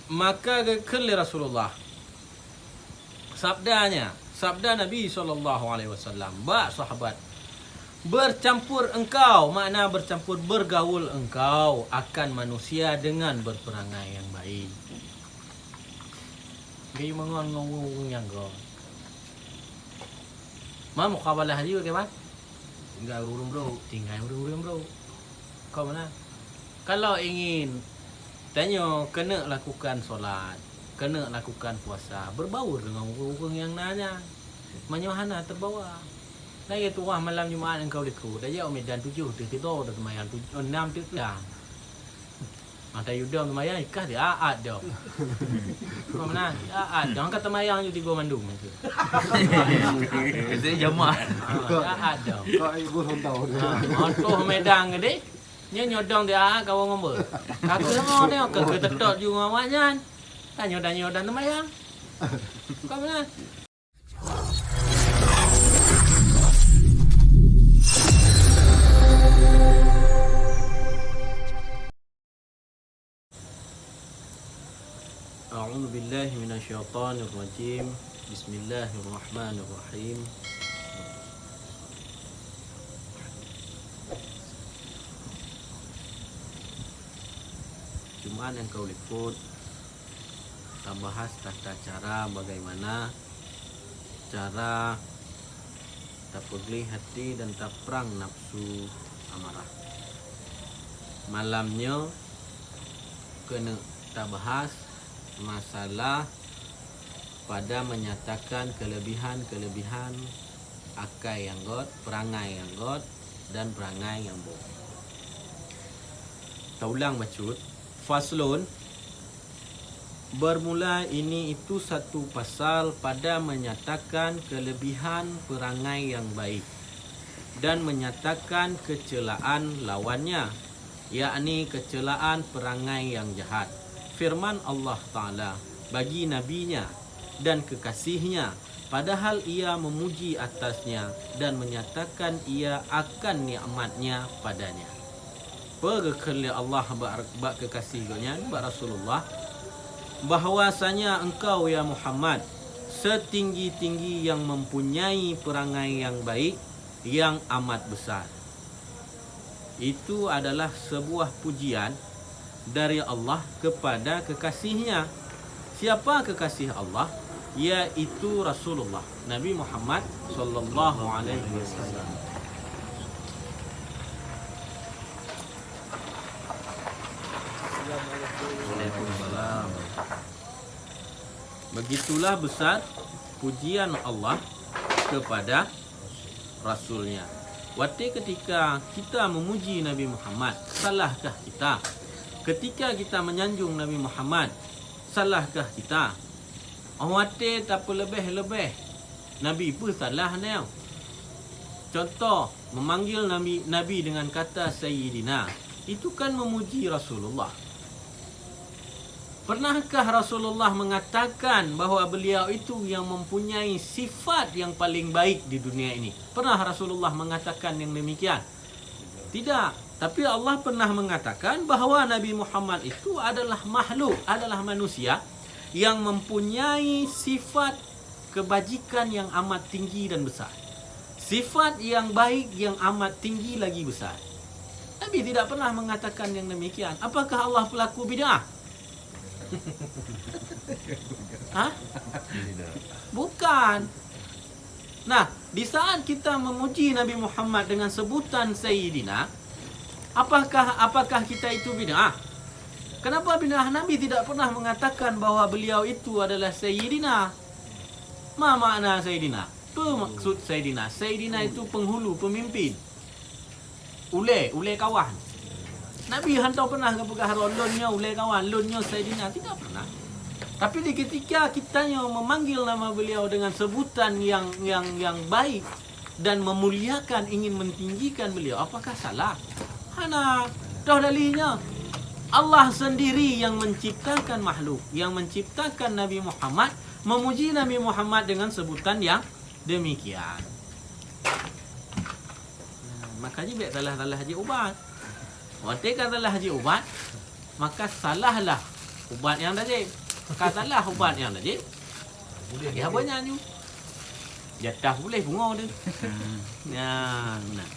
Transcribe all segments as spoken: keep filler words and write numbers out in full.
Maka geukheun lé Rasulullah, sabdanya, sabda Nabi sallallahu alaihi wasallam bak sahabat, "Bercampur engkau," makna bercampur, bergaul engkau akan manusia dengan berperangai yang baik. Geuyue meungon ngon ureueng-ureueng nyang göt. Ma mukhabalah laju, oke, Bang? Tinggai ureueng-ureueng brok. Tinggai ureueng-ureueng brok. Kon meunan. Kalau ingin tanyoe keuneuk lakukan solat, keuneuk lakukan puasa, berbaur deungon ureueng-ureueng nyang na nyan. Meunyoe hana teubawa. Lagèe tuah malam Jumat nyang ka likot, tajak u Medan tujoh teuh tiba, udah seumayang tuj-, enam teuh dang. Mata yue dong seumayang, ikah di aat dong. Kon meunan, di aat dong. Ka seumayang ju tiga mandum. Biasanya jamaah. Ha, di aat dong. Kok ibu sontau. Ha, otoh Medan gede. Nyoe nyodong di aat kawan ngombe. Kaki lengah ni, kaki tetap ju ngon awak nyan. Tanyoe-tanyoe dan seumayang. Kon meunan. أعوذ بالله من الشيطان الرجيم. بسم الله الرحمن الرحيم. Jumaat nyang ka likot, tabahas tata cara bagaimana cara tapeugleh hati dan taprang nafsu amarah. Malam nyoe keuneuk tabahas masalah pada menyatakan kelebihan-kelebihan akai nyang göt, perangai nyang göt, dan perangai nyang boh. Taulang bacut, faslun, bermula ini itu satu pasal pada menyatakan kelebihan perangai yang baik dan menyatakan kecelaan lawannya, yakni kecelaan perangai yang jahat. Firman Allah Ta'ala bagi Nabi-Nya dan kekasih-Nya, padahal Ia memuji atasnya dan menyatakan Ia akan nikmat-Nya padanya. Peue geukheun lé Allah bak, bak kekasih Gobnyan, bak Rasulullah, bahwasanya engkau, ya Muhammad, setinggi-tinggi yang mempunyai perangai yang baik, yang amat besar. Itu adalah sebuah pujian dari Allah kepada kekasih-Nya. Siapa kekasih Allah? Yaitu Rasulullah, Nabi Muhammad sallallahu alaihi wasallam. Begitulah besar pujian Allah kepada Rasul-Nya. Watée ketika kita memuji Nabi Muhammad, salahkah kita? Ketika kita menyanjung Nabi Muhammad, salahkah kita? Watée tapeuleubeh-leubeh Nabi, peue salah nyoe? Contoh, memanggil Nabi, Nabi dengan kata Sayyidina, itu kan memuji Rasulullah. Pernahkah Rasulullah mengatakan bahwa beliau itu yang mempunyai sifat yang paling baik di dunia ini? Pernah Rasulullah mengatakan yang demikian? Tidak. Tapi Allah pernah mengatakan bahwa Nabi Muhammad itu adalah makhluk, adalah manusia yang mempunyai sifat kebajikan yang amat tinggi dan besar. Sifat yang baik yang amat tinggi lagi besar. Nabi tidak pernah mengatakan yang demikian. Apakah Allah pelaku bid'ah? Hah? Bukan. Nah, di saat kita memuji Nabi Muhammad dengan sebutan Sayyidina, apakah, apakah kita itu bid'ah? Kenapa bid'ah? Nabi tidak pernah mengatakan bahwa beliau itu adalah Sayyidina. Ma makna Sayyidina? Apa maksud Sayyidina? Sayyidina itu penghulu, pemimpin. Ulée, ulée kawan. Nabi hantom pernah geupeugah lôn nyoe ulée kawan, lôn nyoe Sayyidina. Tidak pernah. Tapi di ketika kita nyoe memanggil nama beliau dengan sebutan yang, yang, yang baik dan memuliakan, ingin mentinggikan beliau, apakah salah? Hana. Toh dalilnya, Allah sendiri yang menciptakan makhluk, yang menciptakan Nabi Muhammad, memuji Nabi Muhammad dengan sebutan yang demikian. Nah, makanya bèk salah-salah jih ubat. Watée ka salah jih ubat, maka salahlah Ubat nyang tajép. Ka salah ubat nyang tajép. Ya, banyak nyu. Jatah boleh pungo tu. Hmm. Ya, benar.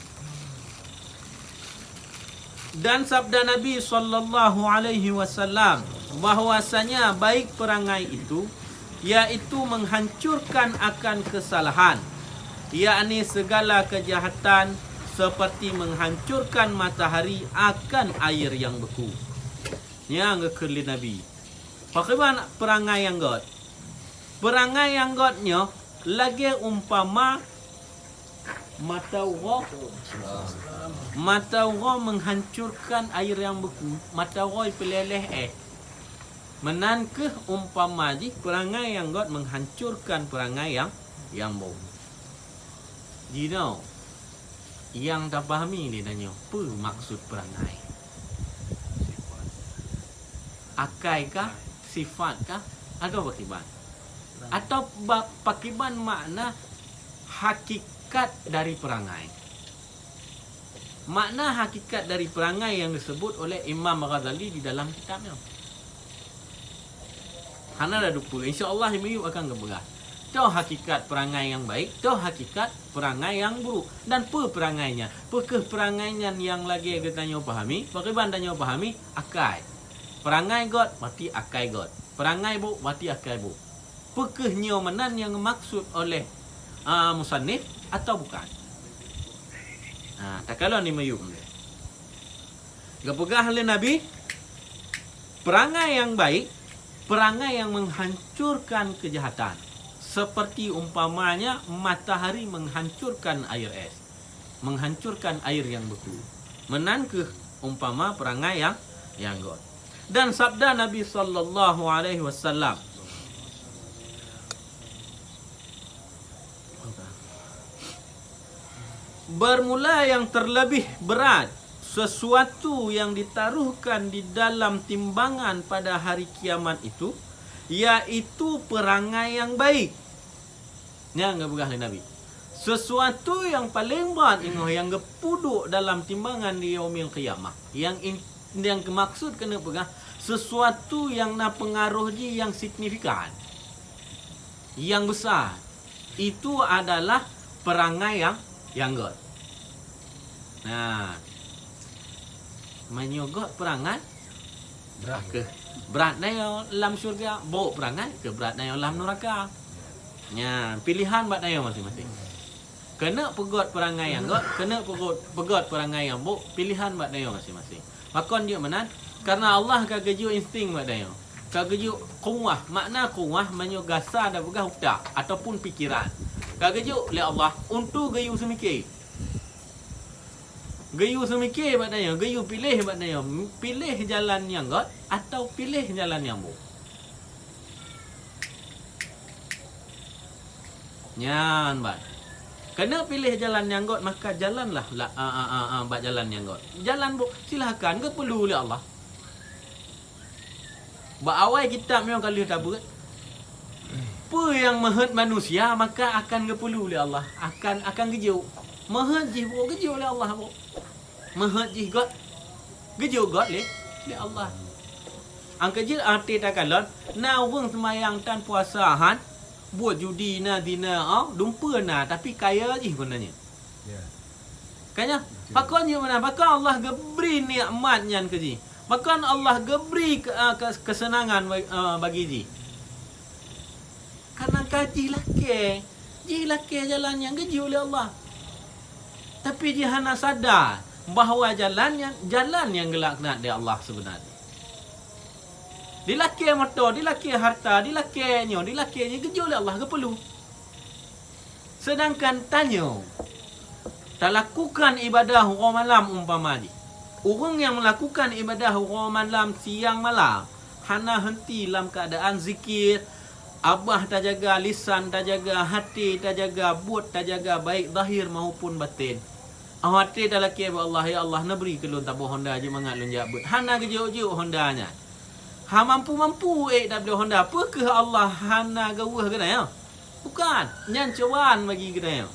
Dan sabda Nabi sallallahu alaihi wasallam bahwasanya baik perangai itu, yaitu menghancurkan akan kesalahan, yakni segala kejahatan seperti menghancurkan matahari akan air yang beku. Nyang geukheun lé Nabi. Pakriban perangai nyang gét? Perangai nyang gét nyoe lagée umpama mata uroe. Mata uroe menghancurkan air yang beku. Mata uroe ipeuleleh éh. Meunan keuh umpama jih perangai nyang gét menghancurkan perangai nyang, nyang boh. Jinoe, nyang tapahami lé tanyoe, peue maksud perangai? Akai kah, sifat kah, atau pakriban? Atau ba-, pakriban makna hakikat dari perangai? Makna hakikat dari perangai nyang disebut oleh Imam Ghazali di dalam kitab nyoe. Hana lé dupeue, insya Allah miyueb akan geupeugah. Toh hakikat perangai nyang baik, toh hakikat perangai nyang buruk. Dan peue perangai nyan? Peu kheueh perangai nyan nyang lagée geutanyoe pahami? Pakriban tanyoe pahami? Akai. Perangai gét, berarti akai gét. Perangai boh, berarti akai boh. Peu kheueh nyoe meunan nyang geumaksud oleh, a, musannif atau bukan? Ha, takalon ni miyueb. Geupeugah lé Nabi, perangai nyang baik, perangai nyang menghancurkan kejahatan, seperti umpamanya matahari menghancurkan air es, menghancurkan air yang beku. Meunan keuh umpama perangai nyang, nyang gét. Dan sabda Nabi sallallahu alaihi wasallam, bermula yang terlebih berat sesuatu yang ditaruhkan di dalam timbangan pada hari kiamat itu, yaitu perangai yang baik. Nyang geupeugah lé Nabi. Sesuatu yang paling brat ingoh nyang geupeuduek dalam timbangan di Yaumil Qiyamah. Nyang in-, nyang geumaksud keuneuk peugah, sesuatu nyang na peungaroh jih nyang signifikan, nyang besar. Itu adalah perangai nyang, nyang gét. Nah, meunyoe gét perangai, brat keuh brat na lam syurga, brok perangai keuh brat na lam nuraka. Nya, pilihan bak tanyoe masing-masing. Keuneuk peugét perangai nyang gét, keuneuk peugét, peugét perangai nyang brok, pilihan bak tanyoe masing-masing. Pakon jeuet meunan? Karena Allah ka geujok insting bak tanyoe. Ka geujok kuwah, makna kuwah meunyoe gasa tapeugah utak ataupun pikeran. Ka geujok lé Allah untuk geuyue seumiké. Geuyue seumiké bak tanyoe, geuyue piléh bak tanyoe, piléh jalan nyang gét atau piléh jalan nyang brok. Nyan ban. Keuneuk piléh jalan nyang gét, maka jalanlah la, a, a, a, a, bak jalan nyang gét. Jalan brok, silakan, geupeulu lé Allah. Bak awai kitab nyoe ka lheueh tabeuet, peue nyang meuheuet manusia maka akan geupeulu lé Allah, akan, akan geujok. Meuheuet jih brok, geujok lé Allah brok. Meuheuet jih gét, geujok gét lé, lé Allah. Angkeujeuet até takalon, na ureuëng seumayang tan puasa han, buet judi na zina, oh, dumpeue na, tapi kaya jih kon nyan. Ya. Kan nyan? Betul. Pakon jeuet meunan, pakon Allah geubri nikmat nyan keu jih. Pakon Allah geubri ke-, ah, ke-, keuseunangan ba-, ah, bagi jih. Karena ka jih lakée, jih lakée jalan nyang geujok lé Allah. Tapi jih hana sadar bahwa jalan nyan, jalan nyang geulaknat lé Allah seubeuna jih. Dilakée moto, dilakée harta, dilakée nyoe, dilakée nyoe geujok lé Allah, geupeulu. Seudangkan tanyoe talakukan ibadah uroe malam umpama jih. Ureuëng nyang meulakukan ibadah uroe malam siang malam, hana henti lam keuadaan zikir, abah tajaga, lisan tajaga, até tajaga, buet tajaga, baik zahir maupun baten. Até talakée bak Allah, "Ya Allah, neubri keu lôn saboh honda jeuet mangat lôn jak beuet." Hana geujok-jok honda nyan. Ha mampu-mampu ék tabloe honda, peu kheueh Allah hana geuweueh geutanyoe? Bukan, nyan cobaan bagi geutanyoe.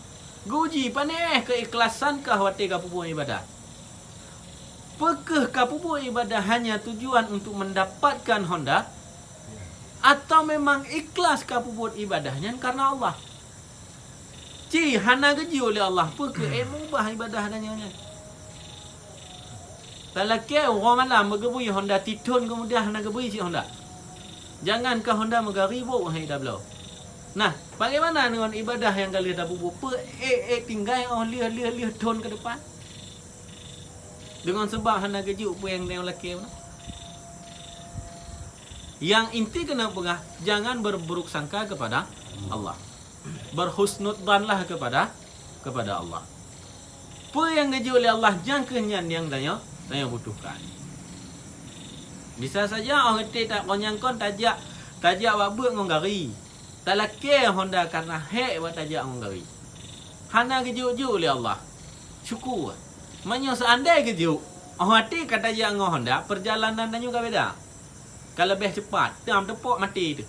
Geuji panéh keuikhlasan kah watée ka peubuet ibadat. Peu kheueh ka peubuet ibadah hanya tujuan untuk mendapatkan honda? Atau memang ikhlas ka peubuet ibadah nyan karena Allah? Ci hana geujok lé Allah, peu kheueh ék meubah ibadah tanyoe nyan? Talakée uroe malam beugeubri honda, tithon keumudian hana geubri cit honda. Jangankan honda, meugari boh han tabloe. Nah, bagaimana dengan ibadah nyang ka lheueh tapeubuet? Peu ék, ék tinggai óh lheueh, lheueh, lheueh thon keu depan? Deungon sabab hana geujok peue nyang tanyoe lakée nyoe. Nyang inti keuneuk peugah, jangan berburuk sangka kepada Allah. Berhusnudzanlah kepada, kepada Allah. Peue nyang geujok lé Allah, nyang kheueh nyan nyang tanyoe, tanyoe butuhkan. Bisa saja óh geutanyoe kon nyang kon tajak, tajak bak beuet ngon gari. Talakée honda karena hék bak tajak ngon gari. Hana geujok-jok lé Allah. Syukur. Meunyoe seandai geujok, óh watée ka tajak ngon honda, peurjalanan tanyoe ka beda. Ka leubeh cepat, tam teupok maté teuh.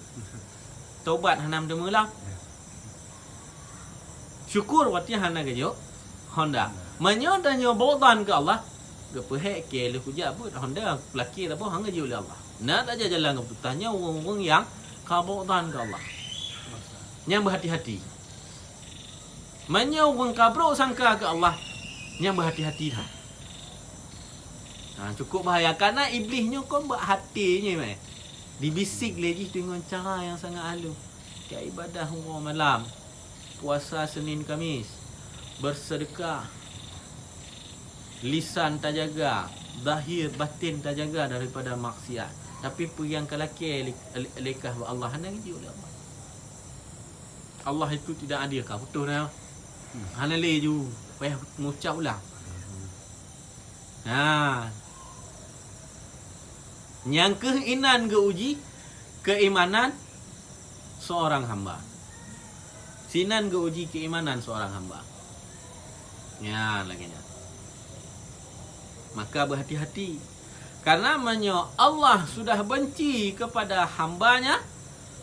Tobat hana meuteumé lom. Syukur watée hana geujok honda. Meunyoe tanyoe bughdan keu Allah, geupeuhék kée lheueh kujak beuet honda, lakée saboh han geujok lé Allah. Na tajak jalan keuputosan nyoe ureuëng-ureuëng nyang ka bughdan keu Allah. Nyang beuhati-hati. Meunyoe ureuëng ka brok sangka keu Allah, nyang beuhati-hati that. Ha, cukup bahaya, karena Iblih nyoe kon bak até nyoe meh. Dibisik lé jih deungon cara nyang sangat halus. Ka ibadah uroe malam, puasa Senin Kamis, bersedekah, lisan tajaga, zahir batin tajaga daripada maksiat. Tapi peue nyang ka lakée lé, lé, lé kah bak Allah, hana geujok lé Allah. Allah itu tidak adil, ka putôh na. Hana lé ju payah ngucap ulang. Nah, nyang kheueh inan geuuji keimanan seorang hamba. Sinan geuuji keimanan seorang hamba. Nyan lagée nyan. Maka beuhati-hati. Karena meunyoe Allah sudah benci kepada hamba-Nya,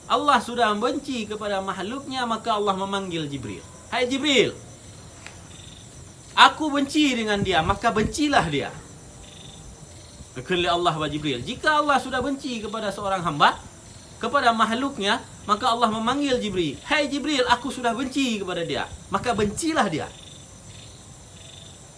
Allah sudah benci kepada makhluk-Nya, maka Allah memanggil Jibril. "Hai Jibril, Aku benci dengan dia, maka bencilah dia." Geukheun lé Allah bak Jibril. Jika Allah sudah benci kepada seorang hamba, kepada makhluk-Nya, maka Allah memanggil Jibril. "Hai Jibril, Aku sudah benci kepada dia, maka bencilah dia."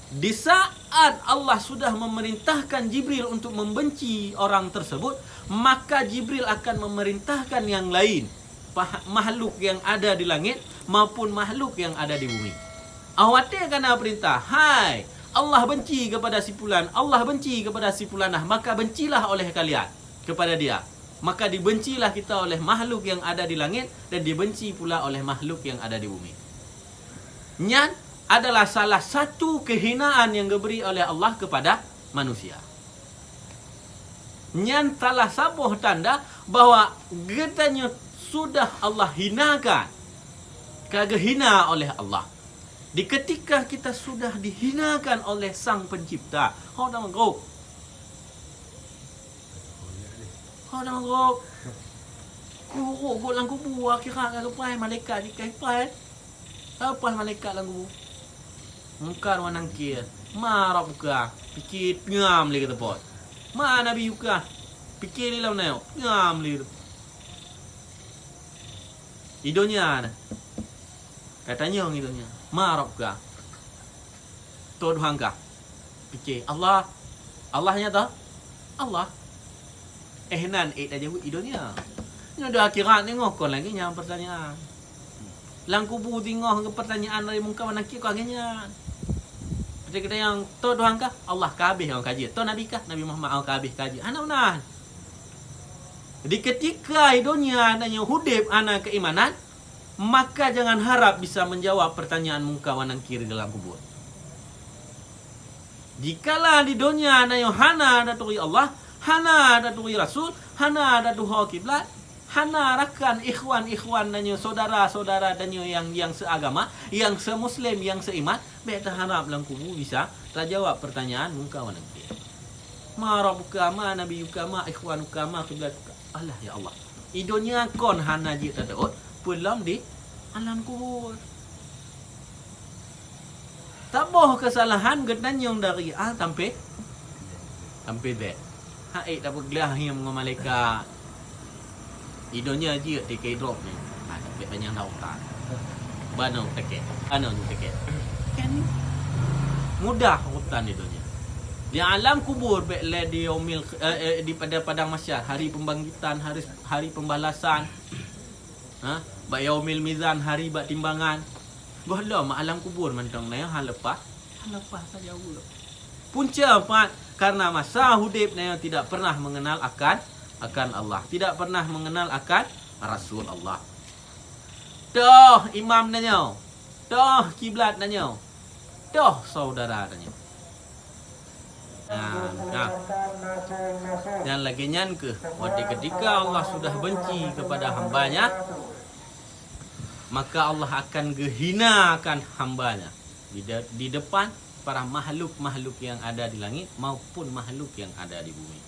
Di saat Allah sudah memerintahkan Jibril untuk membenci orang tersebut, maka Jibril akan memerintahkan yang lain, pah-, makhluk yang ada di langit maupun makhluk yang ada di bumi. Óh watée ka na peurintah, "Hai, Allah benci kepada si pulan, Allah benci kepada si pulanah, maka bencilah oleh kalian kepada dia." Maka dibencilah kita oleh makhluk yang ada di langit dan dibenci pula oleh makhluk yang ada di bumi. Nyan adalah salah satu kehinaan yang diberi oleh Allah kepada manusia. Nyan salah saboh tanda bahwa geutanyoe sudah Allah hinakan, ka geuhina oleh Allah. Di ketika kita sudah dihinakan oleh Sang Pencipta, ho na meugrok. Ho na meugrok. Kurok gok lam kubu, akhirat ka geupai, malaikat jih ka geupai. Leupah malaikat lam kubu. Mungkar wa Nakir, "Ma rabbuka?" Pike teungam lé geuteupot. "Ma nabiyuka?" Pike lé lam nayok, teungam lé geuteupot. I donya na. Ka tanyong i donya, "Ma rabbuka?" Toh Tuhan kah? Pike, "Allah." Allah nyan toh? Allah. Eh, nan ék tajaweueb i donya. Nyoe di akhirat teungoh kon lagée nyan peurtanyaan. Lam kubu teungoh peurtanyaan dari Mungkar wa Nakir kon lagée nyan. Jadi kita nyang, "Toh Tuhan kah?" "Allah." Ka habéh awak kaji. "Toh Nabi kah?" "Nabi Muhammad." Awak ka habéh kaji. Hana meunan. Di ketika i donya na nyoe udeb hana keimanan, maka jangan harap bisa menjawab pertanyaan Mungkar wa Nakir di dalam kubur. Jikalau di donya tanyoe hana taturi Allah, hana taturi Rasul, hana tatuho kiblat, hana rakan ikhwan-ikhwan tanyoe, saudara-saudara tanyoe nyang, nyang seagama, nyang semuslim, nyang seiman, bék taharab lam kubu bisa tajawab pertanyaan Mungkar wa Nakir. "Ma rabbuka, ma nabiyuka, ma ikhwanuka, ma kiblatuka?" Alah, ya Allah. I donya kon hana jeuet tateuôt, peulom di alam kubur. Saboh keusalahan geutanyong dari A sampai, Sampai bèk. Hai, tapeuglah hiam ngon malaikat. Di donya jeuet tiket drop ni. Ha, tapi panyang dah utak. Bano tiket. Bano tiket. Kan mudah urusan di donya. Di alam kubur bèk lé di yaumil, eh, eh, di pada padang mahsyar, hari pembangkitan, hari, hari pembalasan. Ha? Bak yaumil mizan, hari bak timbangan. Gohlom alam kubur mantong na, hana leupah. Hana leupah saja ureuëng. Punca pat, karena masa udép na tidak pernah mengenal akan, akan Allah, tidak pernah mengenal akan Rasul Allah. Toh imam na nyoe, toh kiblat na nyoe, toh saudara na nyoe. Nah, nah. Dan lagèe nyan keuh, watèe ketika Allah sudah benci kepada hamba-Nya, maka Allah akan geuhinakan hamba-Nya di de-, di depan para makhluk-makhluk yang ada di langit maupun makhluk yang ada di bumi.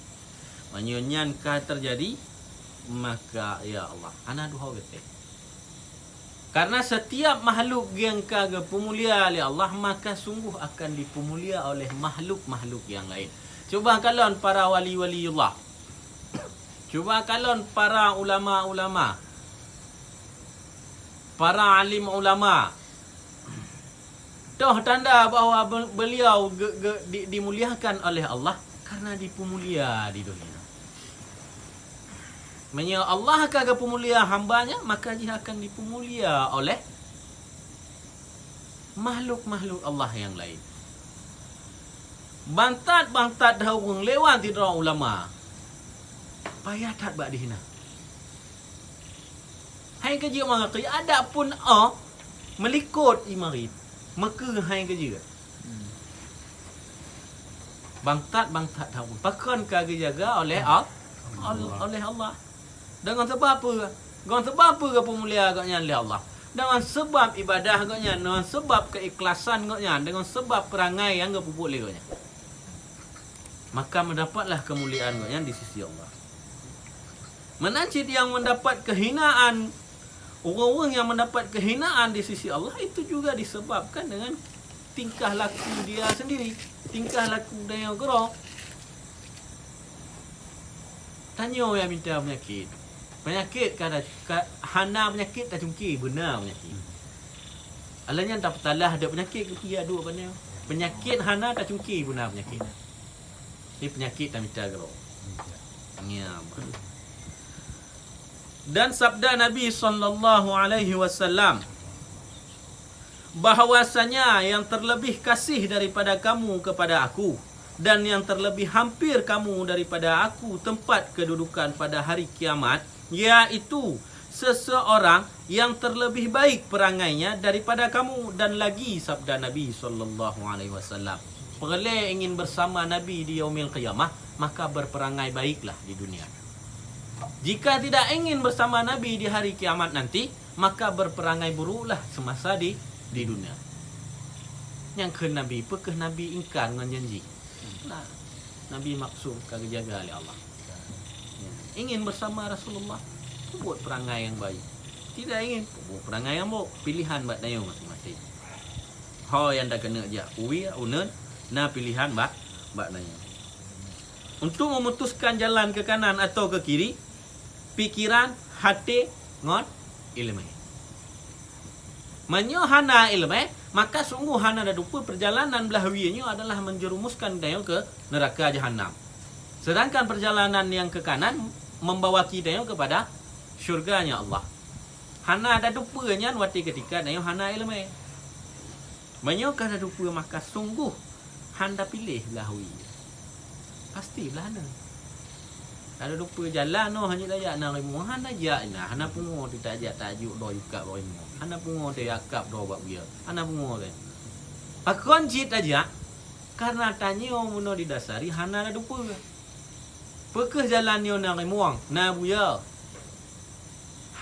Meunyoe nyan ka teujadi, maka, ya Allah, hana duho geutem. Karena setiap makhluk nyang ka geupeumulia lé Allah, maka sungguh akan dipeumulia oleh makhluk-makhluk yang lain. Cuba kalon para wali-wali Allah. Cuba kalon para ulama-ulama. Para alim ulama. Toh tanda bahwa be-, beliau ge-, ge-, di-, dimuliakan oleh Allah karena dipeumulia di dunia. Meunyoe Allah ka geupeumulia hamba-Nya, maka jih akan dipeumulia oleh makhluk-makhluk Allah nyang laén. Bantat-bantat dah ureuëng lewat sidroe ulama. Payah that bak dihina. Hai keujeuet mangakui, adapun oh meulikot imarit, meukeue hai keujeuet. Bantat-bantat that ureuëng pakon ka geujaga oleh Al-, Al-, oleh Allah. Deungon sabab peue? Deungon sabab peue geupeumulia gobnyan lé Allah? Deungon sabab ibadah gobnyan, deungon sabab keikhlasan gobnyan, deungon sabab peurangai nyang geupeubuet lé gobnyan. Maka meudapatlah keumuliaan gobnyan di sisi Allah. Meunan cit nyang mendapat kehinaan, ureuëng-ureuëng nyang mendapat kehinaan di sisi Allah itu juga disebabkan dengan tingkah laku dia sendiri, tingkah laku dia keudroe. Tanyoe nyang mita peunyakét. Peunyakét ka, ka hana peunyakét tacungké, beuna peunyakét. Alah nyan tapeusalah, ada peunyakét keu pih duek bak nyoe. Peunyakét hana tacungké, beuna peunyakét. Ni peunyakét tamita keudroe. Ya. Dan sabda Nabi sallallahu alaihi wasallam, bahwasanya yang terlebih kasih daripada kamu kepada aku dan yang terlebih hampir kamu daripada aku tempat kedudukan pada hari kiamat, yaitu seseorang yang terlebih baik perangainya daripada kamu, dan lagi sabda Nabi sallallahu alaihi wasallam, peureulée ingin bersama Nabi di yaumil qiyamah, maka berperangai baiklah di dunia. Jika tidak ingin bersama Nabi di hari kiamat nanti, maka berperangai buruklah semasa di, di dunia. Nyang kheun Nabi, peu kheueh Nabi ingkar ngon janji? Nah, Nabi maksud ka geujaga lé Allah. Ya. Ingin bersama Rasulullah, peubuet perangai nyang baik. Tidak ingin, peubuet perangai nyang buruk. Pilihan bak tanyoe masing-masing. Ho nyang takeuneuk jak uwie, uneuen, na pilihan bak, bak tanyoe. Untuk memutuskan jalan ke kanan atau ke kiri, pikiran, haté, ngon ileumé. Meunyoe hana ileumé, maka sungguh hana tateupeue perjalanan blah wie nyoe adalah menjerumuskan tanyoe ke neraka jahanam. Sedangkan perjalanan nyang ke kanan membawa tanyoe kepada syurga-Nya Allah. Hana tateupeue nyan watée ketika tanyoe hana ileumé. Meunyoe ka tateupeue, maka sungguh hana tapiléh blah wie. Pasti blah na. Ka tateupeue jalan nyoe hana tajak na rimueng, hana jak na, hana pungo teuh tajak tajok droe yukab droe rimueng. Hana pungo teuh yakab droe bak buya. Hana pungo teuh. Pakon cit tajak? Karena tanyoe meunoe didasari hana tateupeue. Peu kheueh jalan nyoe na rimueng, na buya.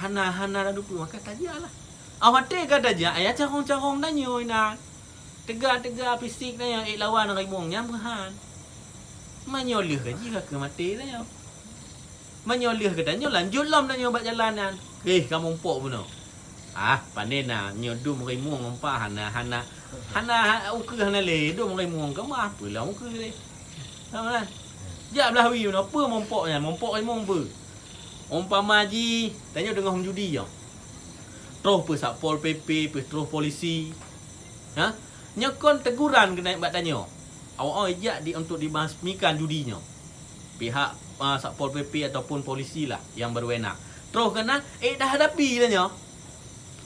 Hana, hana tateupeue, maka tajaklah. Awai watée ka tajak, ya carông-carông tanyoe na. Teuga-teuga fisik tanyoe ék lawan rimueng nyan meuhan. Meunyoe lheueh ka jih ka keu maté tanyoe. Meunyoe lheueh geutanyoe lanjut lom tanyoe bak jalan nyan. Eh, ka mumpok bunoe. Ah, pane na nyoe dum rimueng meupa hana, hana, hana, ha, ukeue hana lé, dum rimueng keumah peue lom ukeue lé. Sama kan? Jak blah wie bunoe, peue mumpok nyan? Mumpok ilmu peue? Umpama jih, tanyoe teungoh meujudi nyoe. Troh peue satpol P P, peue troh polisi. Ha? Nyoe kon teguran keuneuk bak tanyoe. Awak-awak jak di, untuk dibasmikan judi nyoe. Pihak, ah, satpol P P ataupun polisi lah yang berwenang. Troh keunan, ék tahadapi tanyoe.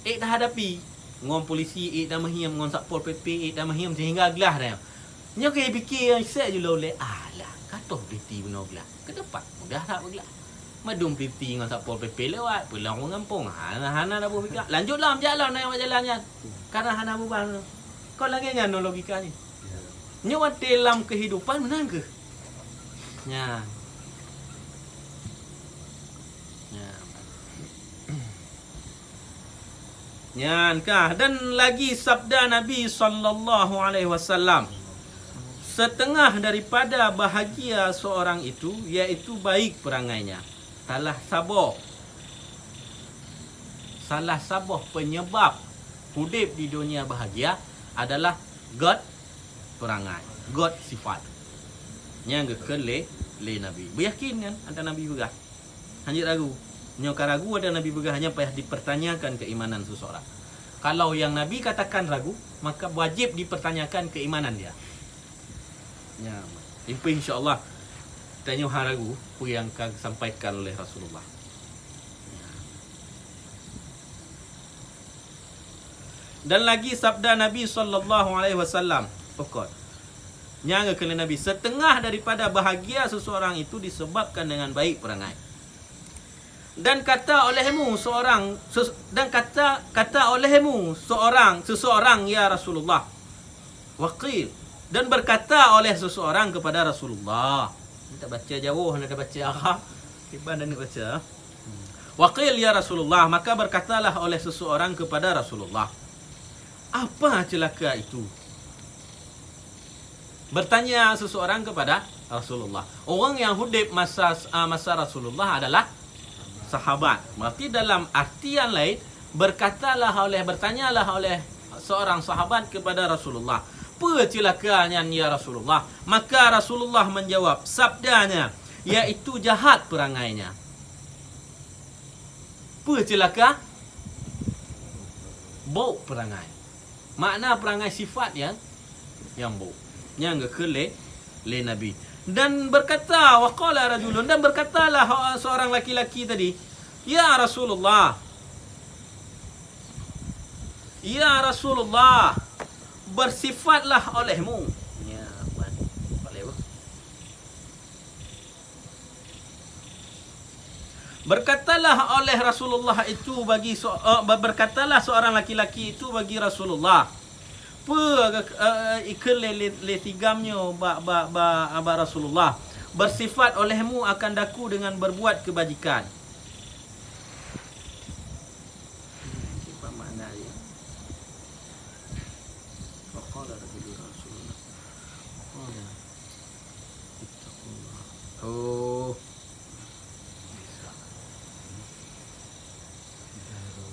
Ék tahadapi. Ngon polisi ék tameuhiem, ngon satpol P P ék tameuhiem sehingga glah tanyoe. Nyoe keu pike nyang sek ju lôn lé, alah, ka troh polisi bunoe glah. Keuneuk pat mudah that beuglah. Mandum polisi ngon satpol P P lewat, pulang u gampông, hana, hana taboh pike. Lanjut lom, jak lom nyan bak jalan nyan. Karena hana beban. Kon lagèe nyan logika nyoe. Nyoe watèe lam kehidupan meunan keuh. Nyan. Nyan. Nyan kah, dan lagi sabda Nabi sallallahu alaihi wasallam, "Setengah daripada bahagia seorang itu, yaitu baik perangainya." Salah saboh, salah saboh penyebab udép di dunia bahagia adalah göt perangai, göt sifat. Nyang geukheun lé, lé Nabi. Beuyakin kan, ata Nabi peugah. Hanjeuet ragu. Nyoe ka ragu ada Nabi peugah, hanya payah dipertanyakan keimanan seseorang. Kalau yang Nabi katakan ragu, maka wajib dipertanyakan keimanan dia. Ya, insya Allah tanyoe ha ragu peue nyang ka disampaikan oleh Rasulullah. Dan lagi sabda Nabi sallallahu alaihi wasallam, pokok. Nyang geukheun lé Nabi, setengah daripada bahagia seseorang itu disebabkan dengan baik perangai. Dan kata olehmu seorang ses-, dan kata, kata olehmu seorang, seseorang, ya Rasulullah. Waqil, dan berkata oleh seseorang kepada Rasulullah. Ni tak baca jauh, ni tak baca Arab. Iban dan ni baca. Waqil, ya Rasulullah, maka berkatalah oleh seseorang kepada Rasulullah, "Apa celaka itu?" Bertanya seseorang kepada Rasulullah. Orang yang hudib masa, ah, masa Rasulullah adalah sahabat. Berarti dalam artian lain, berkatalah oleh, bertanyalah oleh seorang sahabat kepada Rasulullah, "Peue celaka nyan, ya Rasulullah?" Maka Rasulullah menjawab, sabdanya, yaitu jahat perangainya. Peue celaka? Bôk perangai. Makna perangai sifat yang, yang bôk. Nyang geukheun lé, lé Nabi. Dan berkata, wa qala rajulun, dan berkatalah seorang laki-laki tadi, "Ya Rasulullah, ya Rasulullah, bersifatlah olehmu." Ya, apa ni? Boleh, bah? Berkatalah oleh Rasulullah itu bagi so-, eh, ber-, berkatalah seorang laki-laki itu bagi Rasulullah, "Peue, eh, ikheun lé, lé, lé sigam nyoe bak, bak, bak, bak Rasulullah, bersifat olehmu akan daku dengan berbuat kebajikan?" Apa makna dia? Faqala rajulun Rasulullah. Faqala, "Ittaqullah." Oh.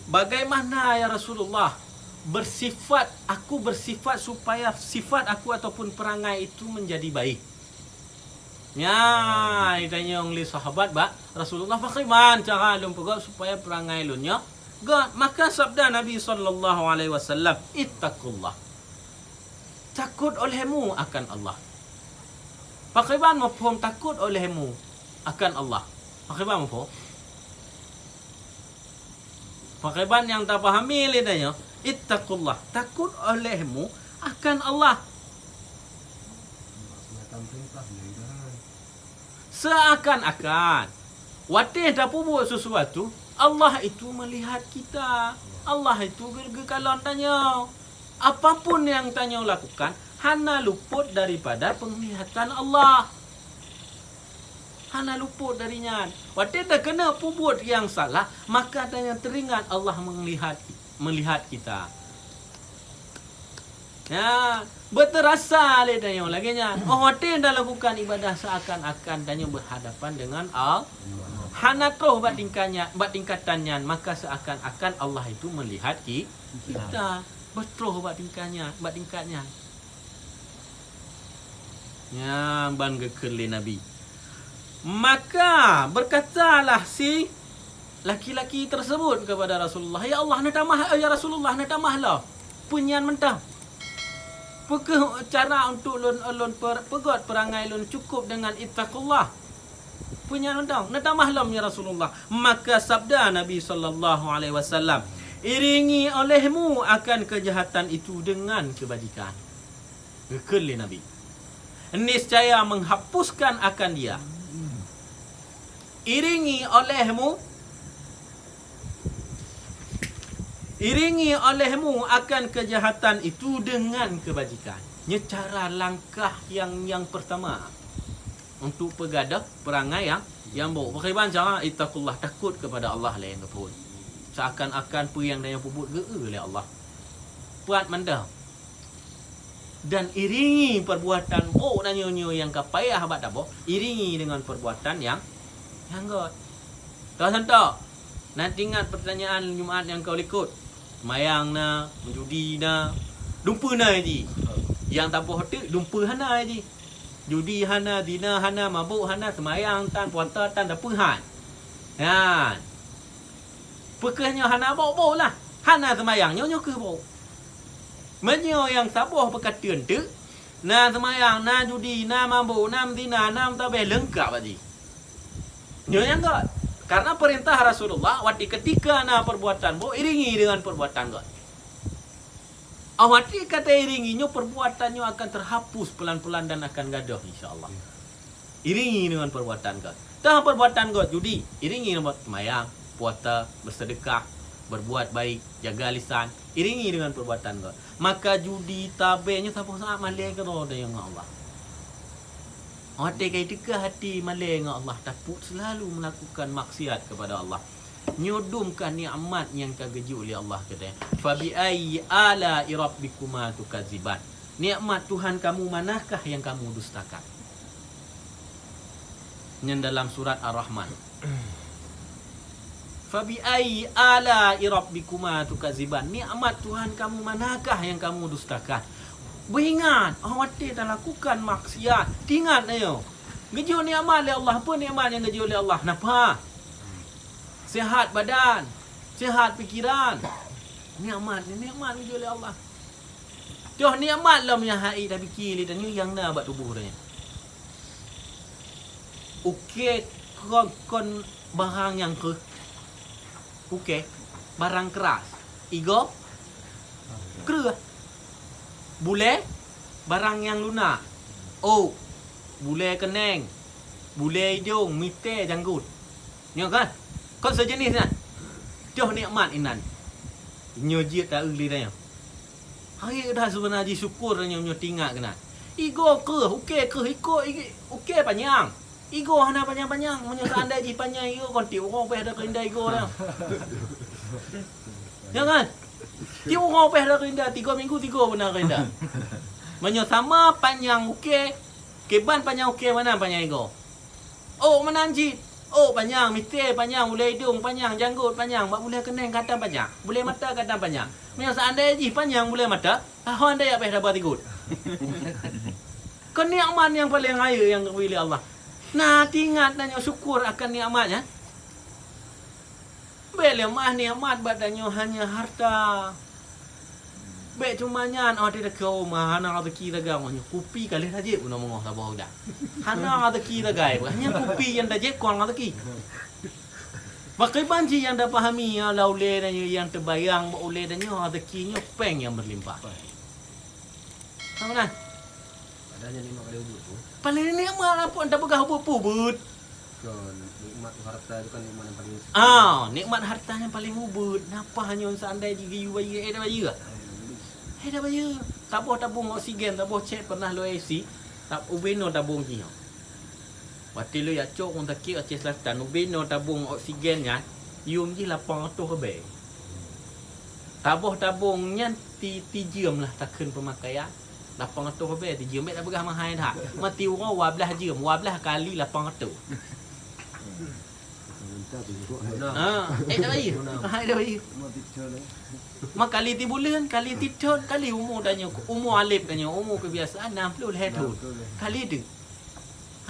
"Bagaimana, ya Rasulullah, bersifat, aku bersifat supaya sifat aku ataupun perangai itu menjadi baik?" Nya, itanyong lé sahabat bak Rasulullah, "Pakriban cara lôn peugöt supaya perangai lôn nyoe gét?" Maka sabda Nabi sallallahu alaihi wasallam, "Ittaqullah." Takot olehmu akan Allah. Pakriban muphom takot olehmu akan Allah? Pakriban muphom? Pakriban nyang tapahami lé tanyoe, ittaqullah, takot olehmu akan Allah. Seuakan-akan watée tapeubuet sesuatu, Allah itu melihat kita. Allah itu geu-, geukalon tanyoe. Apapun nyang tanyoe lakukan, hana luput daripada penglihatan Allah. Hana luput dari nyan. Watée takeuneuk peubuet nyang salah, maka tanyoe teuringat Allah meulihat, meulihat kita. Nah, beuteurasa lé tanyoe lagée nyan. Oh, watée talakukan ibadah seuakan-akan tanyoe beuhadapan deungon Allah. Hana troh bak tingkat nyan, bak tingkatan nyan, maka seuakan-akan Allah itu meulihat ki-, kita. Beutroh bak tingkat nyan, bak tingkat nyan. Nyan ban geukheun lé Nabi. Maka berkatalah si laki-laki tersebut kepada Rasulullah, "Ya Allah, neutamah, ya Rasulullah, neutamah lom. Peue nyan mantong? Peu kheueh cara untuk lôn, lôn per-, peugöt perangai lôn cukup dengan ittaqullah? Peue nyan mantong? Neutamah lom, ya Rasulullah." Maka sabda Nabi sallallahu alaihi wasallam, "Iringi olehmu akan kejahatan itu dengan kebajikan." Geukheun lé Nabi, "Niscaya menghapuskan akan dia. Iringi olehmu, iringi olehmu akan kejahatan itu dengan kebajikan." Nyoe cara langkah yang, yang pertama untuk peugadôh perangai yang, yang buruk. Pakriban cara, ittaqullah, takut kepada Allah lé nyang geuphon. Seakan-akan peue nyang tanyoe peubuet geu-eu lé Allah. Pat mantong. Dan iringi perbuatan buruk tanyoe nyoe nyang ka payah bak taboh, iringi dengan perbuatan nyang, nyang göt. Contoh, na teuingat pertanyaan Jumaat nyang ka likot. Seumayang na, meujudi na, dumpeue na ji. Nyang taboh teuk dumpeue hana ji. Judi hana, zina hana, mabök hana, seumayang tan, puasa tan, tapi han. Nyan. Peu kheueh nyoe hana buruk-buruk lah. Hana seumayang, nyoe, nyoe kheueh buruk. Meunyoe nyang saboh peukateuen teuk, na seumayang, na judi, na mabök, na meuzina, na meutabeh, leungkap bak jih. Nyoe nyang göt. Karena peurintah Rasulullah, watèe ketika na perbuatan buruk, iringi dengan perbuatan göt. Awati ka tairingi nyoe, perbuatan nyoe akan terhapus pelan-pelan dan akan gadôh, insya Allah. Iringi dengan perbuatan göt. Tah perbuatan göt, judi, iringi dengan seumayang, puasa, bersedekah, berbuat baik, jaga lisan, iringi dengan perbuatan göt. Maka judi, tabeh nyoe saboh saat malèe keudroe deungon Allah. Watèe ka teuka hati malèe ngon Allah, tapeuet selalu melakukan maksiat kepada Allah. Nyoe dum kah nikmat nyang ka geujok lé Allah keu tanyoe. "Fa bi ayyi ala'i rabbikuma tukadziban?" Nikmat Tuhan kamu manakah yang kamu dustakan? Nyan dalam surat Ar-Rahman. "Fa bi ayyi ala'i rabbikuma tukadziban?" Nikmat Tuhan kamu manakah yang kamu dustakan? Beuingat, oh, watèe talakukan maksiat, teuingat nyoe. Geujok nikmat lé Allah, peue nikmat nyang geujok lé Allah? Napa? Sehat badan, sehat pikiran. Nikmat, nikmat geujok lé Allah. Toh nikmat lom nyang han ék tapike lé tanyoe nyang na bak tuboh tanyoe. Ukèe kon, kon barang nyang kreueh. Ukèe barang keras. Igoe kreueh. Bulèe barang nyang lunak. Ôk, bulèe keunèng, bulèe idông, mitè, janggot. Nyoe kan? Kon sejenis nyan. Toh nikmat inan. Nyoe jeuet ta-eu lé tanyoe. Hai dah seubeuna jih syukur nyoe, nyoe teuingat keunan. Igoe kreueh, ukèe kreueh, iko i-, ukèe panyang. Igoe hana panyang-panyang. Meunyoe seandai jih panyang igoe, kon tiep uroe payah takeuinda igoe nyoe. Ya kan? Tiep uroe payah takeuinda, tiga minggu tiga beuna keuinda. Meunyoe sama panyang ukèe, kiban panyang ukèe, mana panyang igoe? Ôk meunan cit. Ôk panyang, mitè panyang, bulèe idông panyang, janggot panyang, bak bulèe keunèng kadang panyang, bulèe mata kadang panyang. Meunyoe seandai jih panyang bulèe mata, ho andai jak payah daba tigot. Keu nikmat nyang paleng rayeuk nyang geubri lé Allah. Na teuingat tanyoe syukur akan nikmat nyan. Bèk leumah nikmat bak tanyoe hanya harta. Bèk cuma nyan, oh, di dekat rumah hana rezeki sagai nyoe. Kupi ka lheueh tajép bunoe meungoh saboh udah. Hana rezeki sagai, hanya kupi nyang tajép kon rezeki. Pakriban cit nyang tapahami, ya, lam ulèe tanyoe nyang teubayang bak ulèe tanyoe rezeki nyoe pèng nyang berlimpah. Sama nah. Padahal nyan nikmat paling ubit tu. Paling nikmat apa enta peugah ubit peubuet. Kan, nikmat harta itu kan nikmat yang paling. Ah, nikmat harta yang paling ubit. Napa nyoe seandai jih geuyue bayeue, eh, dah bayeue? Eh, dah bayeue. Taboh tabung oksigen, taboh cek pernah lôn isi. Tab-, ubé noe tabung jih. Watèe lôn jak cok ngon sakét Aceh Selatan, ubé noe tabung oksigen nyan, yum jih lapan ratus ribèe. Taboh tabung nyan ti, ti jeuem lah takheun peumakaian. Lapan ratus ribèe ti jeuem, bèk tapeugah mahai that. Mati uroe dua blah jeuem, dua blah kali lapan ratus. Ha, eh, dah bayeue. Ha, eh, dah bayeue. Ma kali ti buleuen, kali ti thon, kali umu tanyoe, umu aleb tanyoe, umu kebiasaan enam puluh lhèe thon. Kali tu.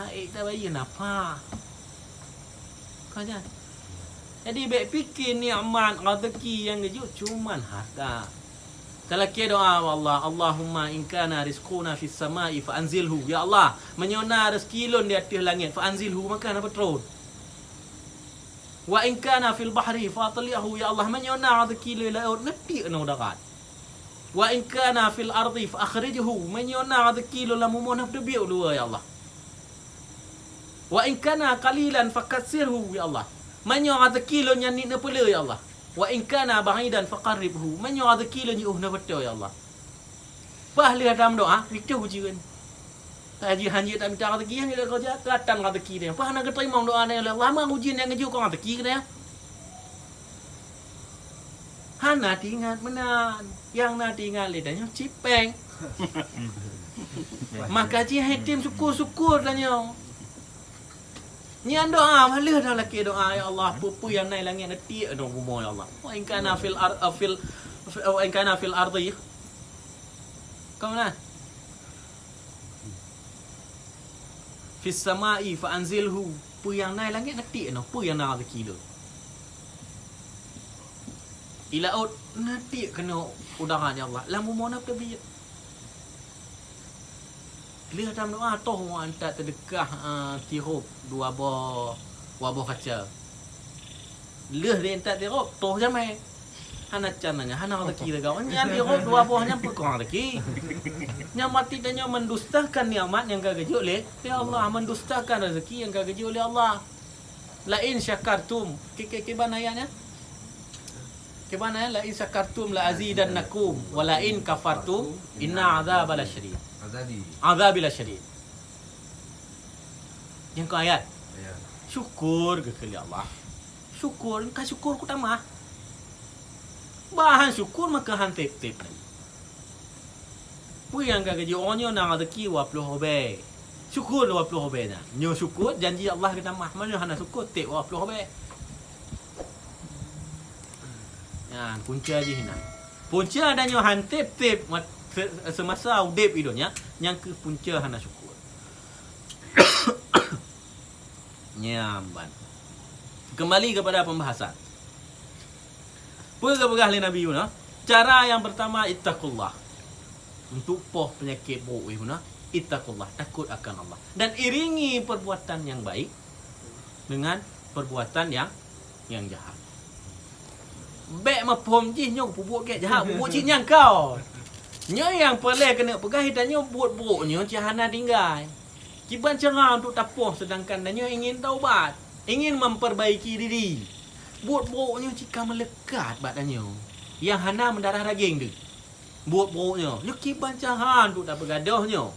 Ha, eh, dah bayeue napa? Jadi, bèk pike nikmat rezeki nyang geujok cuman harta. Talakèe doa bak Allah, "Allahumma in kana rizquna fis sama'i fa anzilhu." Ya Allah, meunyoe na rezeki lôn di ateueh langèt, fa anzilhu, maka na peutron. "Wa in kana fil bahri fa atli'hu." Ya Allah, meunyoe na rezeki lôn lam laôt, neutiek ngon darat. "Wa in kana fil ardi fa akhrijhu." Meunyoe na rezeki lôn lam bumoe, na peuteubiet u luwa, ya Allah. "Wa in kana qalilan fa katsirhu," ya Allah. Meunyoe rezeki lôn nyan niet neupeule, ya Allah. "Wa in kana ba'idan fa qarribhu." Meunyoe rezeki lôn jiôh, na peutron, ya Allah. Bah lheueh ata meudoa, ritoh ujeuen. Taji hanjeuet tamita rezeki, hanjeuet takeureuja, katan rezeki nyan. Bah na geuteurimong doa nyan lé Allah, ma ujeuen nyang geujok kon rezeki nyan. Hana teuingat meunan. Nyang na teuingat lé tanyoe cit péng. Maka jih hai tem syukur-syukur tanyoe. Nyan doa, bah lheueh dah lakèe doa, "Ya Allah, peue-peue nyang na i langèt, neutiek ngon bumoe, ya Allah. Wa in kana fil ar-, fil, fil, wa in kana fil ardi." Ka meunan? "Fis sama'i fa anzilhu." Peue nyang na i langèt, neutiek ngon, peue nyang na rezeki lôn. I laôt, neutiek keunoe u darat, ya Allah. Lam bumoe na peuteubiet. Lheueh tameudoa, toh, antat teudeukah, ah, tirop dua boh, dua boh kaca. Lheueh di antat tirop, toh jamèe. Hana can nyan, hana rezeki lagèe nyan. Nyan tirop dua boh nyan peue kon rezeki. Nyan berarti tanyoe mendustakan nikmat nyang ka geujok lé, lé Allah, mendustakan rezeki nyang ka geujok lé Allah. "La in syakartum." Ki-, ki-, kiban ayat nyan? Kiban ayat, "La in syakartum la azidannakum, wa la in kafartum inna azabi lasyadid." Azabi. Azabi lasyadid. Nyang keu ayat. Ya. Syukur keu Allah. Syukur, ka syukur kutamah. Bah han syukur maka han tép-tép lagi. Peue nyang ka geujok nyoe na rezeki dua ploh ribèe. Syukur dua ploh ribèe nyan. Nyoe syukur janji Allah geutamah. Meunyoe hana syukur tép dua ploh ribèe. Nyan punca jih nyan. Punca dan nyoe han tép-tép mat-, se-, seumasa udép i donya, nyan keuh punca hana syukur. Nyan ban. Kembali kepada pembahasan. Peue geupeugah lé Nabi Yunus? Cara yang pertama, ittaqullah. Untuk poh peunyakét brôk Yunus, ittaqullah, takut akan Allah. Dan iringi perbuatan yang baik dengan perbuatan yang, yang jahat. Bèk meuphom jih nyoe peubuet gèt jahat, peubuet cit nyang ka. Nyoe nyang peureulèe keuneuk peugah, tanyoe buet brôk nyoe cit hana tinggai. Kiban cara untuk tapoh, sedangkan tanyoe ingin taubat, ingin memperbaiki diri. Buet brôk nyoe cit ka meulekat bak tanyoe, nyang hana meudarah daging teuh. Buet brôk nyoe, nyoe kiban cara untuk tapeugadôh nyoe.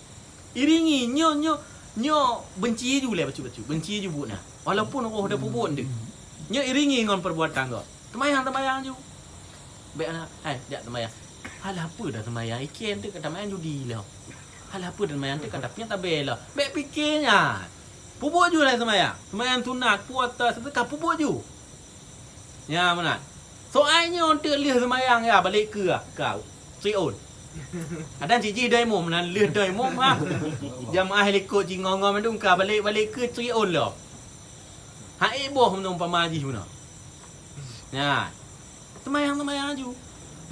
Iringi nyoe, nyoe, nyoe benci ju lé bacut-bacut, benci ju buet na. Walaupun roh dah peubuet teuh. Nyoe iringi ngon perbuatan geuh. Teumayang, teumayang ju. Bèk hana, hai, jak teumayang. Halah peue dah teumayang, iken teuh ka teumayang judi lom. Halah peue dah teumayang teuh ka tapiet tabé lom. Bèk pike nyan. Peubuet ju lé teumayang. Teumayang sunat, puasa, seudeukah, peubuet ju. Nyan meunan. Soai nyoe teuk lheueh seumayang ya, balek keue ka. Siôn. Adan sijih dai mum, nan lheueh dai mum ha. Jamaah likot jih ngon-ngon mandum ka balek-balek keue siôn lom. Hai boh meunyoe umpama jih meunan. Nyan. Seumayang-seumayang aju.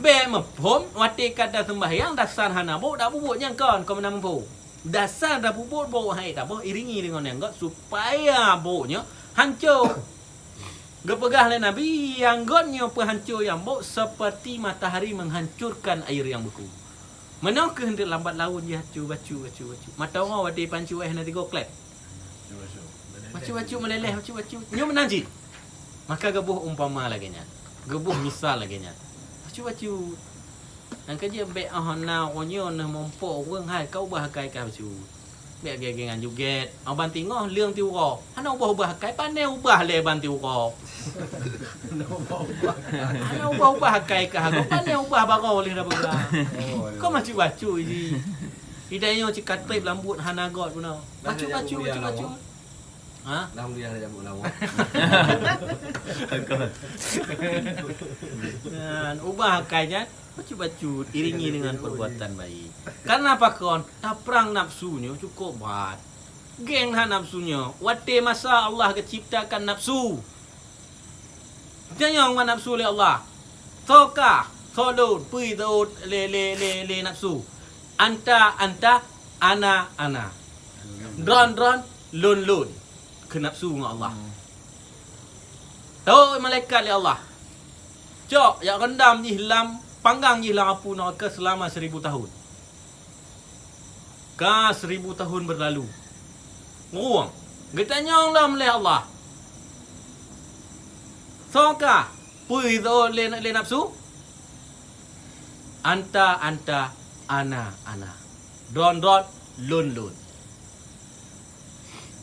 Bèk meuphom watèe ka taseumbahyang dasar hana brôk, dak peubuet nyang kon, kon meunan meuphom. Dasar dak peubuet brôk hai taboh iringi deungon nyang gèt supaya brôk nyoe hanco. Geupeugah lé Nabi, nyang gèt nyoe peuhanco nyang brôk seperti matahari menghancurkan air yang beku. Meunoe keuh eunteuk lambat laun jih bacut, bacut, bacut, bacut. Mata uroe watèe pancu éh na tigo klep. Bacut-bacut meuleleh, bacut-bacut. Nyoe meunan cit. Maka geuboh umpama lagèe nyan. Geuboh misal lagèe nyan. Bacut-bacut. Nyang keujeuet bèk, ah, na uroe nyoe neuh mumpok ureueng hai ka ubah akai kah bacut. Bèk gèt-gèt ngon jugèt. Ah, ban tingoh leung ti uroe. Hana ubah-ubah akai, pané ubah lé ban ti uroe. Hana ubah-ubah akai kah, pané ubah baroe lé dah peugah. Kau bacut-bacut jih. Idai nyoe cit ka trép lam buet hana gèt bunoe. Bacut-bacut, bacut-bacut. Ha? Alhamdulillah, dah jameuk lawak. Nyan, ubah akai nyan, bacut-bacut, iringi dengan perbuatan baik. Karena pakon, taprang nafsu nyoe cukup brat. Geng that nafsu nyoe. Watèe masa Allah geuciptakan nafsu, Tanyong bak nafsu lé Allah. Soe kah? Soe lôn? Peue jiteuôt lé, lé, lé, lé nafsu. Anta, anta, ana, ana. Droen, droen, lôn, lôn. Keu nafsu ngon Allah. Hmm. Teuôt malaikat lé Allah. Cok, jak rendam jih lam, panggang jih lam apui neuraka seulama seribu tahun. Ka seribu tahun beurlalu. Ngon, geutanyong lom lé Allah. Soe kah? Peue jiteuôt lé, lé nafsu? Anta, anta, ana, ana. Droen, droen, lôn, lôn.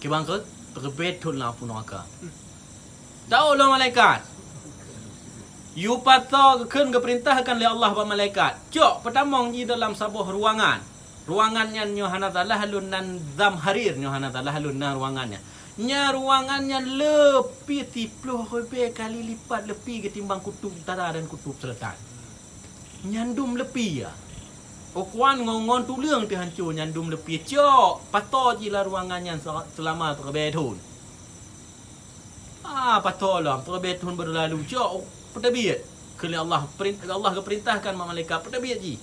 Kiban keuh, teureubée thon lam apui neuraka. Teuôt lom malaikat. Yue pasoe geukheun geupeurintahkan lé Allah bak malaikat. Cok, peutamong jih dalam saboh ruangan. Ruangan nyan nyoe hana salah lôn nan zamharir, nyoe hana salah lôn nan ruangan nyan. Nyan ruangan nyan leupie siplôh reubée kali lipat leupie geutimbang kutub utara dan kutub selatan. Nyan dum leupie ya. Ukuran ngon, ngon tuleueng teuhanco nyan dum leupie. Cok, pasoe jih lam ruangan nyan se-, seulama teureubée thon. Ah, pasoe lom, teureubée thon beurlalu. Cok, peuteubiet. Kheun lé Allah, perin-, Allah geupeurintahkan bak malaikat, peuteubiet jih.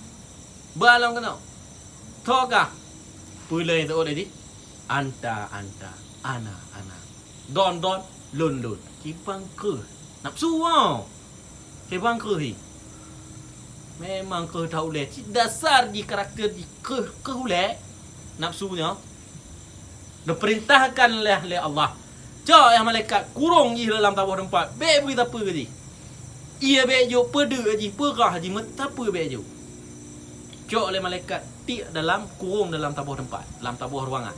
Ba lom keunoe. Soe kah? Peue lé teuôt lé jih? Anta, anta, ana, ana. Droen, droen, lôn, lôn. Kiban keuh. Nafsu, oh. Kiban keuh hi. Memang keuh that ulée. Cit dasar jih, karakter jih keuh, keuh ulée. Nafsu nyoe. Neupeurintahkan lé, lé Allah. Cok, ya malaikat, kurong jih lam saboh teumpat. Bék bri sapeue jih. Ié bék jok, peudeuk jih, peurah jih, meusapeue bék jok. Cok lé malaikat, tiek dalam, kurong dalam saboh teumpat, lam saboh ruangan.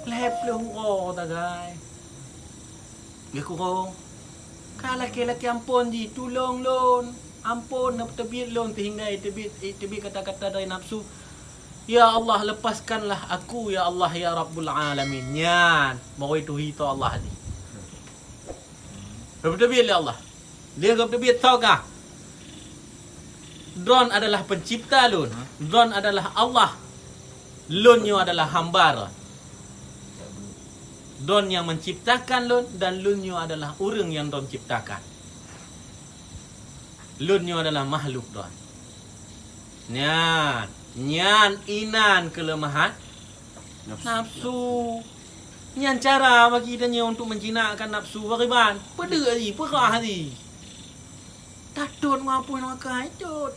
Lhée plôh uroe sagai. Geukurong. Ka lakée-lakée amphon jih, "Tulông lôn, amphon, neupeuteubiet lôn," sehingga jiteubiet, jiteubiet kata-kata dari nafsu, "Ya Allah, lepaskanlah aku, ya Allah, ya Rabbul Alamin." Nyan, bak watée tuhi tho Allah jih. Neupeuteubiet lé Allah. Lheueh geupeuteubiet tho kah, "Droen adalah pencipta lôn, Droen adalah Allah, lôn nyoe adalah hamba Droen. Droen nyang menciptakan lôn dan lôn nyoe adalah ureuëng nyang Droen ciptakan. Lôn nyoe adalah makhluk Droen." Nyan, nyan inan keuleumahan nafsu. Nafsu. Nyan cara bagi tanyoe untuk menjinakkan nafsu, bagaimana? Peudeuk jih, peurah jih. Tatot ngon apui neuraka, tatot.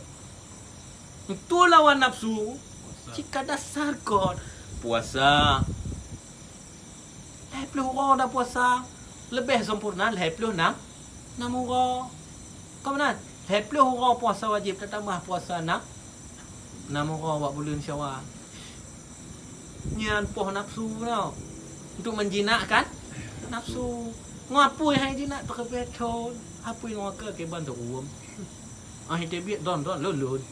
Untuk lawan nafsu, puasa. Cit ka dasar kon. Puasa. Lhée plôh uroe tapuasa. Leubeh sempurna lhée plôh nam, nam uroe. Kon meunan, lhée plôh uroe puasa wajéb, tatamah puasa nam, nam uroe bak buleuen Syawal. Nyan poh nafsu nyoe. Untuk menjinakkan nafsu. Ngon apui hai jinak, teukeubeh thon. Apui ngon ke kiban teuuem. Ah, iteubiet don-don lôn-lôn.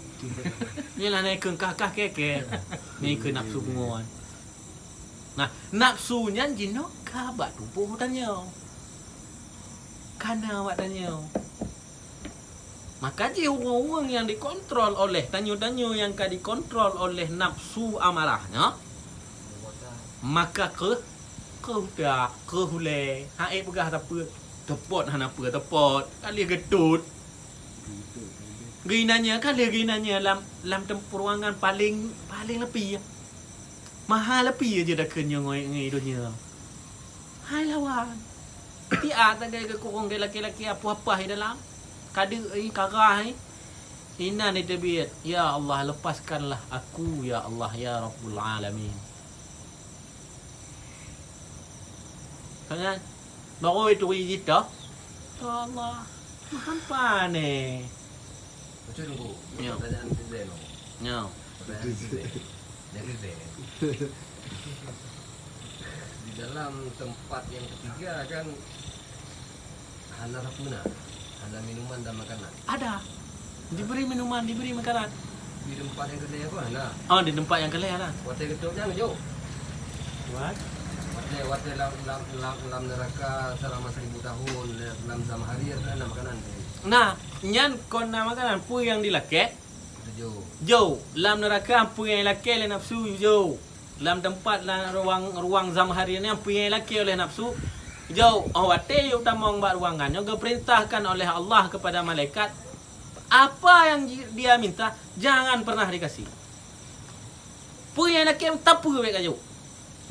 Nyoe lah na ikheun kah-kah kèe-kèe. Nyoe ikheun nafsu beungon. Nah, nafsu nyan jinoe ka bak tuboh tanyoe. Ka na bak tanyoe. Maka jih ureuëng-ureuëng nyang dikontrol oleh tanyoe-tanyoe nyang ka dikontrol oleh nafsu amarah nyoe, maka keuh, keuh dak, keuh ulée, han ék peugah sapeue, teupot hana peue teupot, ka lheueh geutot. Geuinan nyan, ka lheueh geuinan nyan lam, lam teumpuruangan paleng, paleng leupie. Maha leupie jeuet takheun nyoe ngon, ngon donya. Hai lawan. Tiat sagai geukurong lé laki-laki apoh-apoh di dalam. Kadeuk, eh, karah, eh. Inan iteubiet, "Ya Allah, lepaskanlah aku, ya Allah, ya Rabbul Alamin." Kan? Baru itu ijih toh. Ya Allah, maha pane. Betul, Teungku. Ya. Pertanyaan netizen, oh. Ya. Pertanyaan netizen. Netizen. Di dalam tempat yang ketiga kan hana sapeue na, hana minuman dan makanan. Ada. Diberi minuman, diberi makanan. Di tempat yang ketiga pun hana. Oh, di tempat yang ketiga hana. Watèe geutot nyan jok. What? Watèe, watèe lam, lam, lam, lam neraka selama seribu tahun, lam zamharir, hana makanan. Nah, nyan kon na makanan, peue nyang dilakèe? Jok. Jok. Lam neuraka peue nyang ilakèe lé nafsu, jok. Lam teumpat, lam ruang, ruang zamharir nyan peue nyang ilakèe oleh nafsu, Jauh, oh, watée geutamong bak ruangan nyoe geupeurintahkan oleh Allah kepada malaikat, apa yang ji-, dia minta, jangan pernah dikasih. Peue nyang lakée tapeue bék kajok.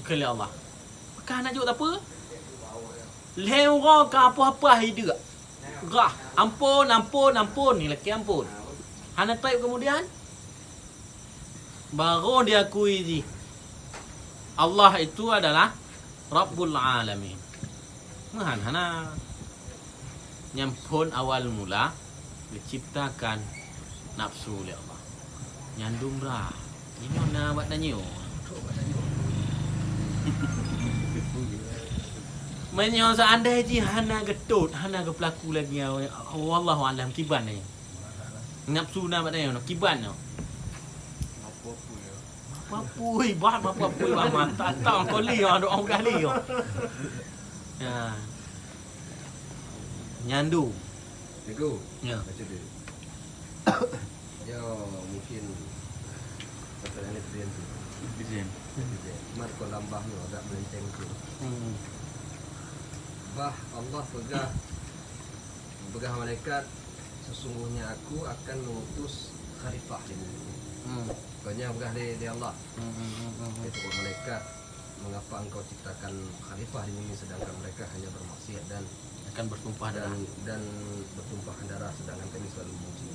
Keu lé Allah. Maka hana jok tapeue. Lhée uroe ka apoh-apoh hideuk. Gah, ampôn, ampôn, ampôn, ni lakée ampôn. Hana taib kemudian, baru diakui jih Allah itu adalah Rabbul Alamin. Meuhan hana. Nyan phon awal mula geuciptakan nafsu lé Allah. Nyan dumra. Meunyoe na bak tanyoe. Meunyoe seandai jih hana geutot, hana geupeulaku lagi, wallahu alam, kiban nyoe. Nafsu na bak tanyoe, kiban nyoe. Apa-apa, bah, apa-apa, bah, mata tang koli, ah, doa udah li, ah. Ya. Nyan du. Assalamualaikum. Ya. Baca dulu. Ya, mungkin pertanyaan netizen tu. Netizen. Netizen. Cuma kalau lambah tu agak melenceng tu. Hmm. Bah, Allah peugah, peugah malaikat, "Sesungguhnya Aku akan mengutus khalifah di bumi." Hmm. Pokoknya peugah lé, lé Allah. Hmm, hmm, hmm, hmm, hmm. Dia sebut malaikat, "Mengapa Engkau ciptakan khalifah di bumi sedangkan mereka hanya bermaksiat dan, akan bertumpah darah, dan, dan bertumpahkan darah, sedangkan Kami selalu memuji?"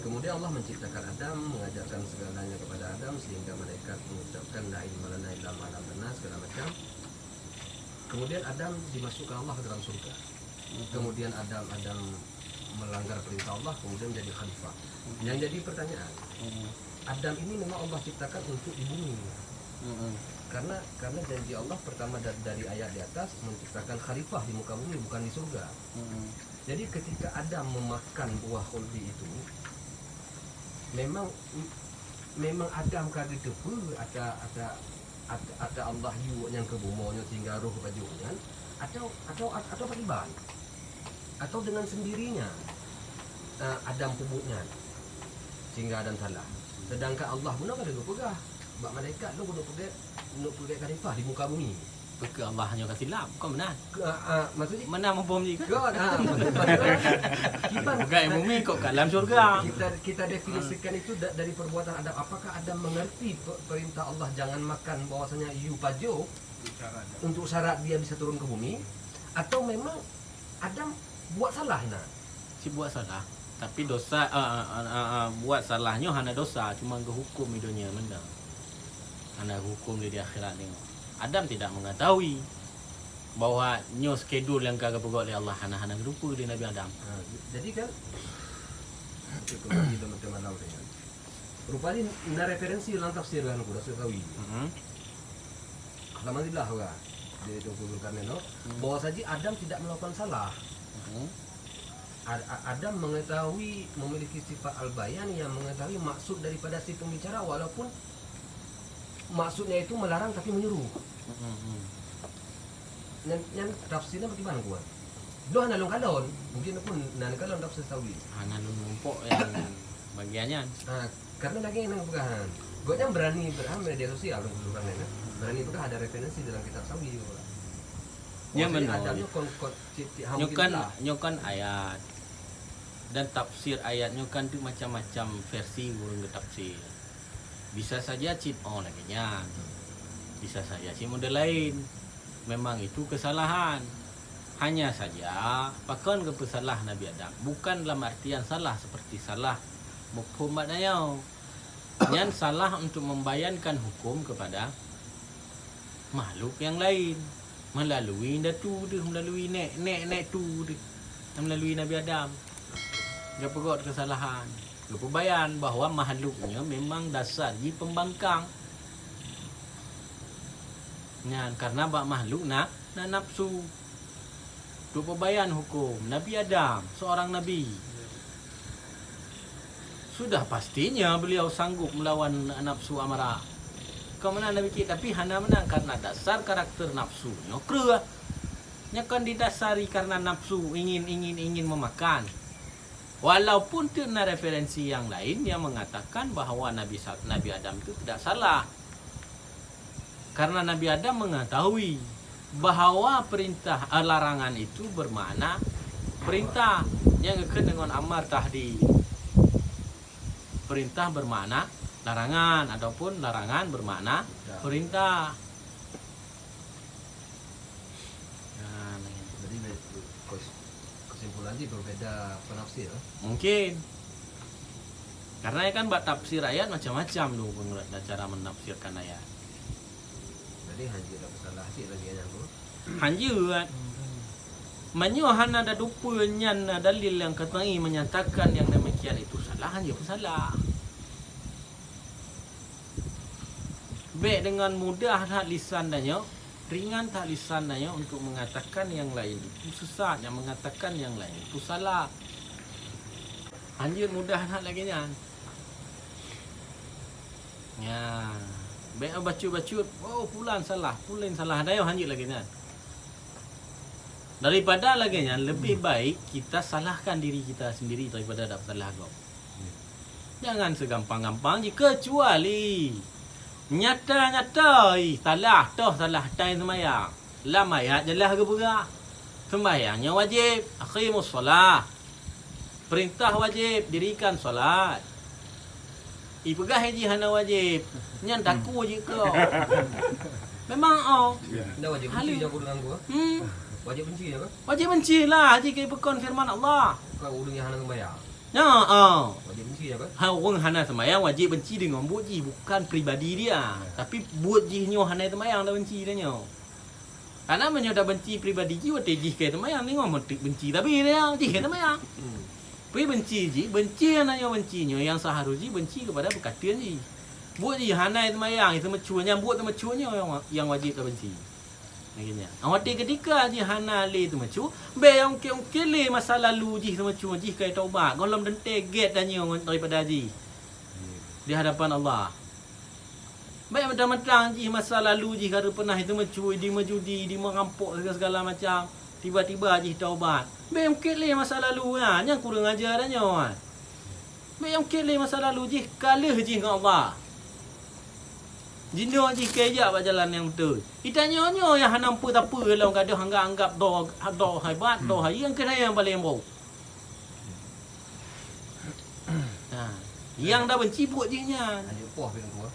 Kemudian Allah menciptakan Adam, mengajarkan segalanya kepada Adam, sehingga malaikat mengucapkan, "La ilma lana illa ma 'allamtana," segala macam. Kemudian Adam dimasukkan Allah ke dalam surga. Mhm. Kemudian Adam, Adam melanggar perintah Allah, kemudian jadi khalifah. Mhm. Yang jadi pertanyaan, mhm, Adam ini memang Allah ciptakan untuk di bumi. Mhm. Karena, karena janji Allah pertama da-, dari ayat di atas menciptakan khalifah di muka bumi, bukan di surga. Mhm. Jadi ketika Adam memakan buah khuldi itu, memang, memang Adam ka geuteupeue ata, ata, ata, ata Allah yue nyang keu bumoe nyoe sehingga roh bacut nyan, atau, atau, atau pakriban? Atau dengan sendirinya, eh, Adam peubuet nyan sehingga Adam salah? Sedangkan Allah bunoe ka lheueh geupeugah bak malaikat, "Lôn keuneuk peugét, keuneuk peugét khalifah di muka bumi." Peue keu Allah nyoe ka silap? Kon meunan? Ke, ah, maksudnya, meunan muphom jih kan? Kon, ah, maksud, maksud, kiban, bukan bumi kok ka lam syurga. Kita, kita definisikan itu da-, dari perbuatan Adam. Apakah Adam mengerti pe-, perintah Allah jangan makan bahwasanya yue pajoh untuk syarat dia bisa turun ke bumi? Atau memang Adam buat salah na? Si buat salah. Tapi dosa, ah, ah, ah, ah, ah, buat salah nyoe hana dosa, cuma geuhukum di dunia meunan. Hana geuhukum di akhirat nyoe. Adam tidak mengetahui bahwa nyoe skedul nyang ka geupeugét lé Allah, hana, hana geuteupeue lé Nabi Adam. Ha, jadi kan, itu kembali teman-teman Laut ya. Rupanya na referensi dalam tafsir kan, Kuda Sawi. Mhm. Alhamdulillah, orang di Teungku Zulkarnain tu, hmm, bahwa saja Adam tidak melakukan salah. Hmm. Ad-, A-, Adam mengetahui, memiliki sifat al-bayan yang mengetahui maksud daripada si pembicara, walaupun maksudnya itu melarang tapi menyuruh. Hmm, hmm. Nyan, nyan tafsirnya bagaimana, Kuat? Doh na lôn kalon, mungkin pun na lôn kalon tafsir Sawi. Hana lôn mumpok yang bagian nyan. Ha, karena lagèe nyang peugah nyan. Gobnyan berani ber-, ha, media sosial, ureueng nyan, kan. Berani peugah ada referensi dalam kitab Sawi juga. Nyan. Maksudnya, meunoe. Adam nyoe kon, kon, cit, cit, nyoe kan, nyoe kan ayat. Dan tafsir ayat nyoe kan tu macam-macam versi ureueng geutafsir. Bisa saja cit, oh, lagèe nyan. Bisa saja cit model lain. Memang itu kesalahan. Hanya saja, pakon geupeusalah Nabi Adam? Bukan dalam artian salah seperti salah muphom bak tanyoe. Nyan salah untuk membayankan hukum kepada makhluk yang lain. Melalui indatu deuh, melalui nek, nek, nek tu deuh. Melalui Nabi Adam. Geupeugét kesalahan. Geupeubayan bahwa makhluk nyoe memang dasar jih pembangkang. Nyan, karena bak makhluk na, na nafsu. Untuk peubayan hukum, Nabi Adam, seorang nabi. Sudah pastinya beliau sanggup melawan nafsu amarah. Kon meunan Nabi Ki, tapi hana meunan karena dasar karakter nafsu nyoe kreueh. Nyoe kan didasari karena nafsu ingin, ingin, ingin memakan. Walaupun tu na referensi yang lain yang mengatakan bahwa Nabi Sa-, Nabi Adam itu tidak salah. Karena Nabi Adam mengetahui Bahwa perintah, eh, larangan itu bermakna perintah. Nyang geukheun deungon amar tahdid. Perintah bermakna larangan, ataupun larangan bermakna perintah. Nah, jadi, kes-, kesimpulan jih berbeda penafsir. Mungkin. Karena kan bak tafsir ayat macam-macam tu pengerat cara menafsirkan ayat. Jadi, hanjeuet peusalah cit lagèe nyan, Guru. Hanjeuet. Meunyoe hana tateupeue nyan na dalil nyang katai menyatakan yang demikian itu salah, hanjeuet peusalah. Bèk dengan mudah that lisan tanyoe, ringan that lisan tanyoe untuk mengatakan yang lain itu sesat, yang mengatakan yang lain itu salah. Hanjeuet mudah that lagèe nyan. Nya, bèk bacut-bacut, "Oh, pulan salah, pulan salah." Tanyoe hanjeuet lagèe nyan. Daripada lagèe nyan, lebih baik kita salahkan diri kita sendiri daripada dak salah gob. Jangan segampang-gampang jih, kecuali nyata-nyata, ih, salah, toh salah, tai seumayang. Lam ayat jeulaih geupeugah, seumayang nyoe wajéb, aqimus shalah. Peurintah wajéb, dirikan salat. Ipeugah jih hana wajéb, nyan taku jih keu. Memang, oh. Ndak wajéb benci. Halus. Nyoe aku deungon gua. Hmm. Wajéb benci nyoe kan? Wajéb benci lah, jih keu peukon firman Allah. Bukan ureueng nyang hana seumayang. Nyoe, oh. Wajéb benci nyoe kan? Ha, ureueng hana seumayang wajéb benci deungon buet jih, bukan pribadi dia. Ya. Tapi buet jih nyoe hana seumayang dak benci dia nyoe. Karena meunyoe tabenci pribadi jih, watèe jih ka seumayang, deungon meuteuk benci tabi dia, jih ka seumayang. Hmm. Tapi benci jih, benci nyang nyoe benci nyoe, nyang seuharus jih benci kepada peukateueng jih. Buet jih hana seumayang, seumeusue nyan buet seumeusue nyoe nyang, nyang wajéb tabenci. Lagèe nyan. Watèe keutika jih hana lé seumeusue, bèk ungkét-ungkét lé masa lalu jih seumeusue, jih ka taubat, gohlom teuntèe gèt tanyoe daripada jih di hadapan Allah. Bèk mantang-mantang jih masa lalu jih ka pernah itu mencuri, di meujudi, di merampok segala, segala macam. Tiba-tiba jih taubat. Bèk ungkét lé masa lalu nyan, nyan kureueng aja dah nyoe. Bèk ungkét lé masa lalu jih, ka lheueh jih ngon Allah. Jinoe jih keu jak bak jalan nyang beutôi. Geutanyoe nyoe nyang hana peue-peue lom, gadoh anggap-anggap droe, droe hebat, droe hai nyang keuh nyang paleng brok. Ha, nyang tabenci buet jih nyan. Hanjeuet poh pih tu.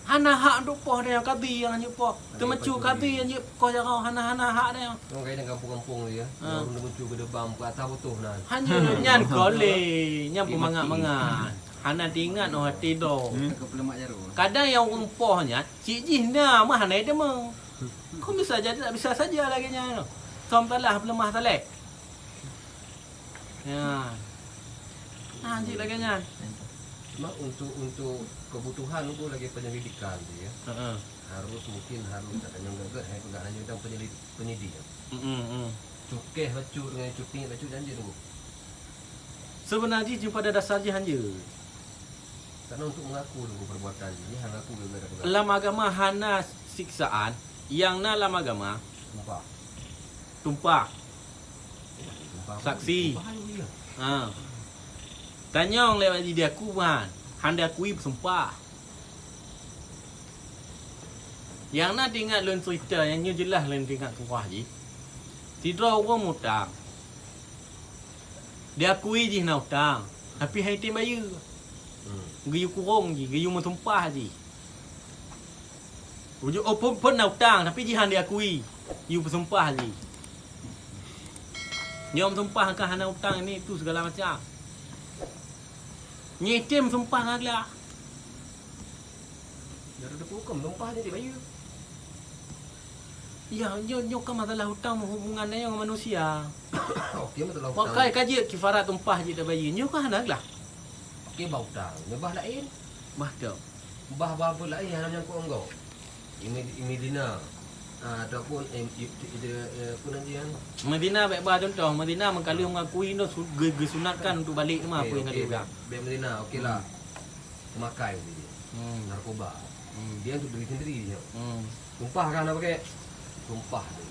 Hana hak untuk poh dia, kadhi nyang hanjeuet poh. Hanjeuet Teumeucue pancuri. Kadhi hanjeuet poh jaroe, hana, hana hak dia. Orang kaya di kampung-kampung dia. Ha. Orang teumeucue ke depan, ke atas butuh nan. Hanjeuet nyan kolé, nyan peumangat-mangat. Hana teuingat oh até droe. Hmm. Kadang nyang ureueng poh nyan, cit jih na mah hana teumé. Kok bisa jadi tak bisa saja lagèe nyan. Som salah, peuleumah saleh. Ya. Nah, cit lagèe nyan. Cuma untuk, untuk kebutuhan tu lagi penyelidikan tu ya. Heeh. Harus, mungkin harus ada yang gagal, hai peugah hanya tentang penyelid-, penyidik. Heeh, heeh. Cukeh bacut dengan cuti bacut janji tu. Sebenarnya jih pada dasar jih hanjeuet. Karena untuk mengaku dulu perbuatan jih, dia ngaku gara-gara peugah. Lam agama hana siksaan, nyang na lam agama Sumpah. Tumpah. Sumpah. Saksi. Sumpah tu iya. Ha. Tanyong lewat jih diaku bukan, han diakui peusumpah. Nyang na teuingat lôn cerita, nyang nyoe jeulaih lôn teuingat keurah jih. Sidroe ureueng mutang. Diakui jih na utang, tapi han item bayeue. Hmm. Geuyue kurong jih, geuyue meusumpah jih. Ujoe, oh, phon, phon na utang, tapi jih han diakui. Yue peusumpah jih. Nyoe meusumpah ka hana utang, ini itu segala macam. Nyoe item sumpah ngon glah. Jadi teupeue huköm tumpah jadi bayeue. Ya, nyoe, nyoe kan masalah hutang hubungan nyoe ngon manusia. Oke, masalah hutang. Pakai ka jeuet kifarat tumpah jeuet tabayeue. Nyoe kan hana glah. Oke, bah hutang. Nyoe bah laén. Bah tu. Bah, bah apa laén hana nyangkut enggau. Imi-, imidina. Ah, ataupun im-, i-, i-, i-, apa nanti kan? Madinah bèk bah contoh. Madinah meukaleuh mengakui nyoe su-, ge-, geusunatkan untuk balik tu mah, apa yang oke, ada bèk, bèk Madinah. Oke lah. Hmm. Pemakai tu dia. Hmm. Narkoba. Hmm. Dia untuk diri sendiri je. Hmm. Tumpah kan apa kek? Tumpah tu.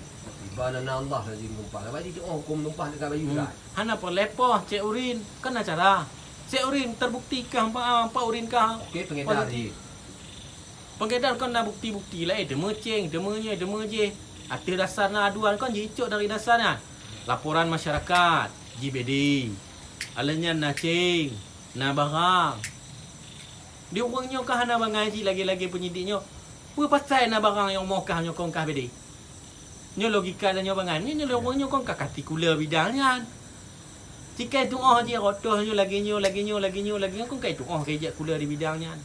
Ibadah Allah saja tumpah. Lepas itu, oh, hukum tumpah dekat bayu kan? Hana peulepoh cek urin. Kan acara. Cek urin terbukti kah, empat, empat urin kah? Oke, pengedar positif. Pengedar kon na bukti-bukti laén, teumeucéng, teumeunyé, teumeujiéh. Ateueh dasar na aduan kon jicok dari dasar nyan. Laporan masyarakat, ji B D. Alèh nyan na ceng, na barang. Di ureueng nyoe ka hana bangai cit lagèe-lagèe peunyidik nyoe. Peue pasai na barang nyang rumoh kah nyoe kon kah B D? Nyoe logika tanyoe bangai. Nyoe, nyoe ureueng nyoe kon ka, ka tikuler bidang nyan. Cit ka tu'oh jih, rotoh nyoe lagèe nyoe, lagèe nyoe, lagèe nyoe, lagèe nyoe, kon ka tu'oh ka jijak kuler di bidang nyan.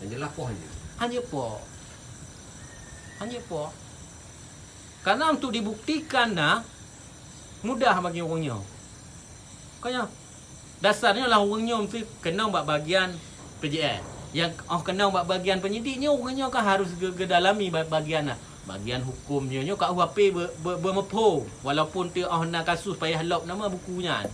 Yang jelas poh je. Hanjeuet poh. Hanjeuet poh. Karena untuk dibuktikan na mudah bagi ureueng nyoe. Kon nyoe. Dasar nyoe lah ureueng nyoe meusti keunong bak bagian P J L. Nyang 'oh keunong bak bagian penyidik nyoe, ureueng nyoe kan harus ge-, geudalami ba-, bagian na. Bagian huköm nyoe, nyoe K U H P be-, be-, beumeuphom. Walaupun teuh 'oh na kasus payah lop nama buku nyan.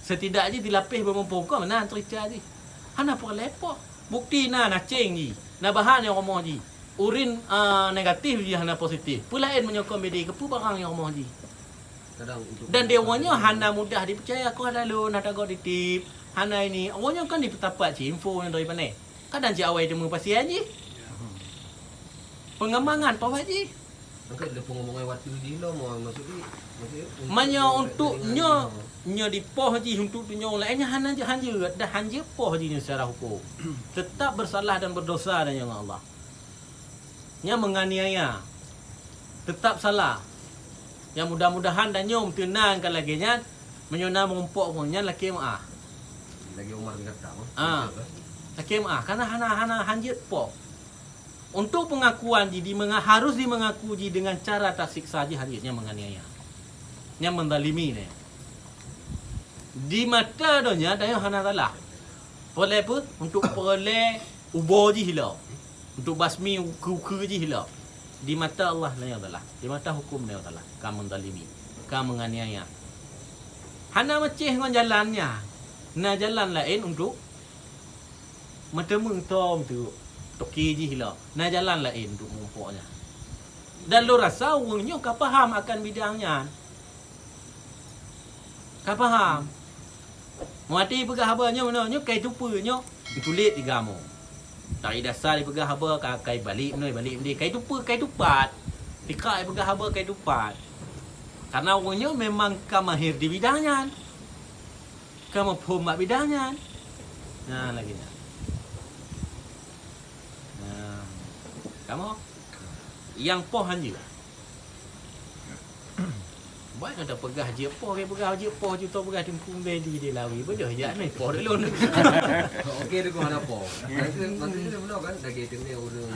Setidak jih dilapéh beumeuphom, kon meunan cerita jih. Hana peureulèe poh. Bukti na, na ceng jih. Na bahan nyang rumoh jih. Urin, a, negatif jih hana positif. Peue laén meunyoe kon B D, keupeue barang nyang rumoh jih? Kadang untuk Dan dewan nyoe hana mudah dipeucaya, kon hana lôn, hana gob ditip, hana ini. Awak nyoe kan dipeutapat cit info nyoe dari pané. Kadang cit awai teumé pasian jih. Pengembangan poh jih. Angkat le pengembangan waktu jih lo, mau maksud ni, maksud ni Meunyoe untuk nyoe, nyoe dipoh jih untuk tunyok laén nyan hana hanjeuet, dah hanjeuet poh jih nyoe secara huköm. Tetap bersalah dan berdosa dan ngon Allah. Nyan menganiaya. Tetap salah. Yang mudah-mudahan dan nyoe meuteunang ka lagèe nyan, meunyoe na meurumpok ngon nyan lakèe meu'ah. Lagèe Umar bin Khattab, eh? Ah. Lakèe meu'ah, karena hana, hana hanjeuet poh. Untuk pengakuan jih, di menga-, harus dimengaku jih dengan cara tasiksa jih, hanjeuet nyan menganiaya. Nyan menzalimi nyan. Di mata donya, tanyoe hana salah. Peureulèe peue? Untuk peureulèe ubo jih hilo. Untuk basmi ukeue-ukeue jih hilo. Di mata Allah tanyoe salah. Di mata huköm tanyoe salah. Ka menzalimi. Ka menganiaya. Hana meucéh ngon jalan nyan. Na jalan laén untuk meuteumé tom tu toke jih hilo. Na jalan laén untuk meurumpok nyan. Dan lôn rasa ureueng nyoe ka paham akan bidang nyan. Ka paham. Muhati peugah haba nyoe meunoe, nyoe kai tupeue nyoe, dituléh tiga mo. Dari dasar dipeugah haba ka, kai balek meunoe, balek meunoe, kai tupeue, kai tupat. Tika dipeugah haba kai tupat. Karena ureueng nyoe memang ka mahir di bidang nyan. Ka muphom bak bidang nyan. Nah, lagèe nyan. Nah, kamoe nyang poh hanjeuet. Baik ada peugah jeuet poh, kapeugah jeuet poh, juto peugah Teungku Medi di Lawi. Beudôh jak meh poh lôn. Okey, Teungku, hana poh. Maksud, maksud dia benar kan? Lagi tengah ureueng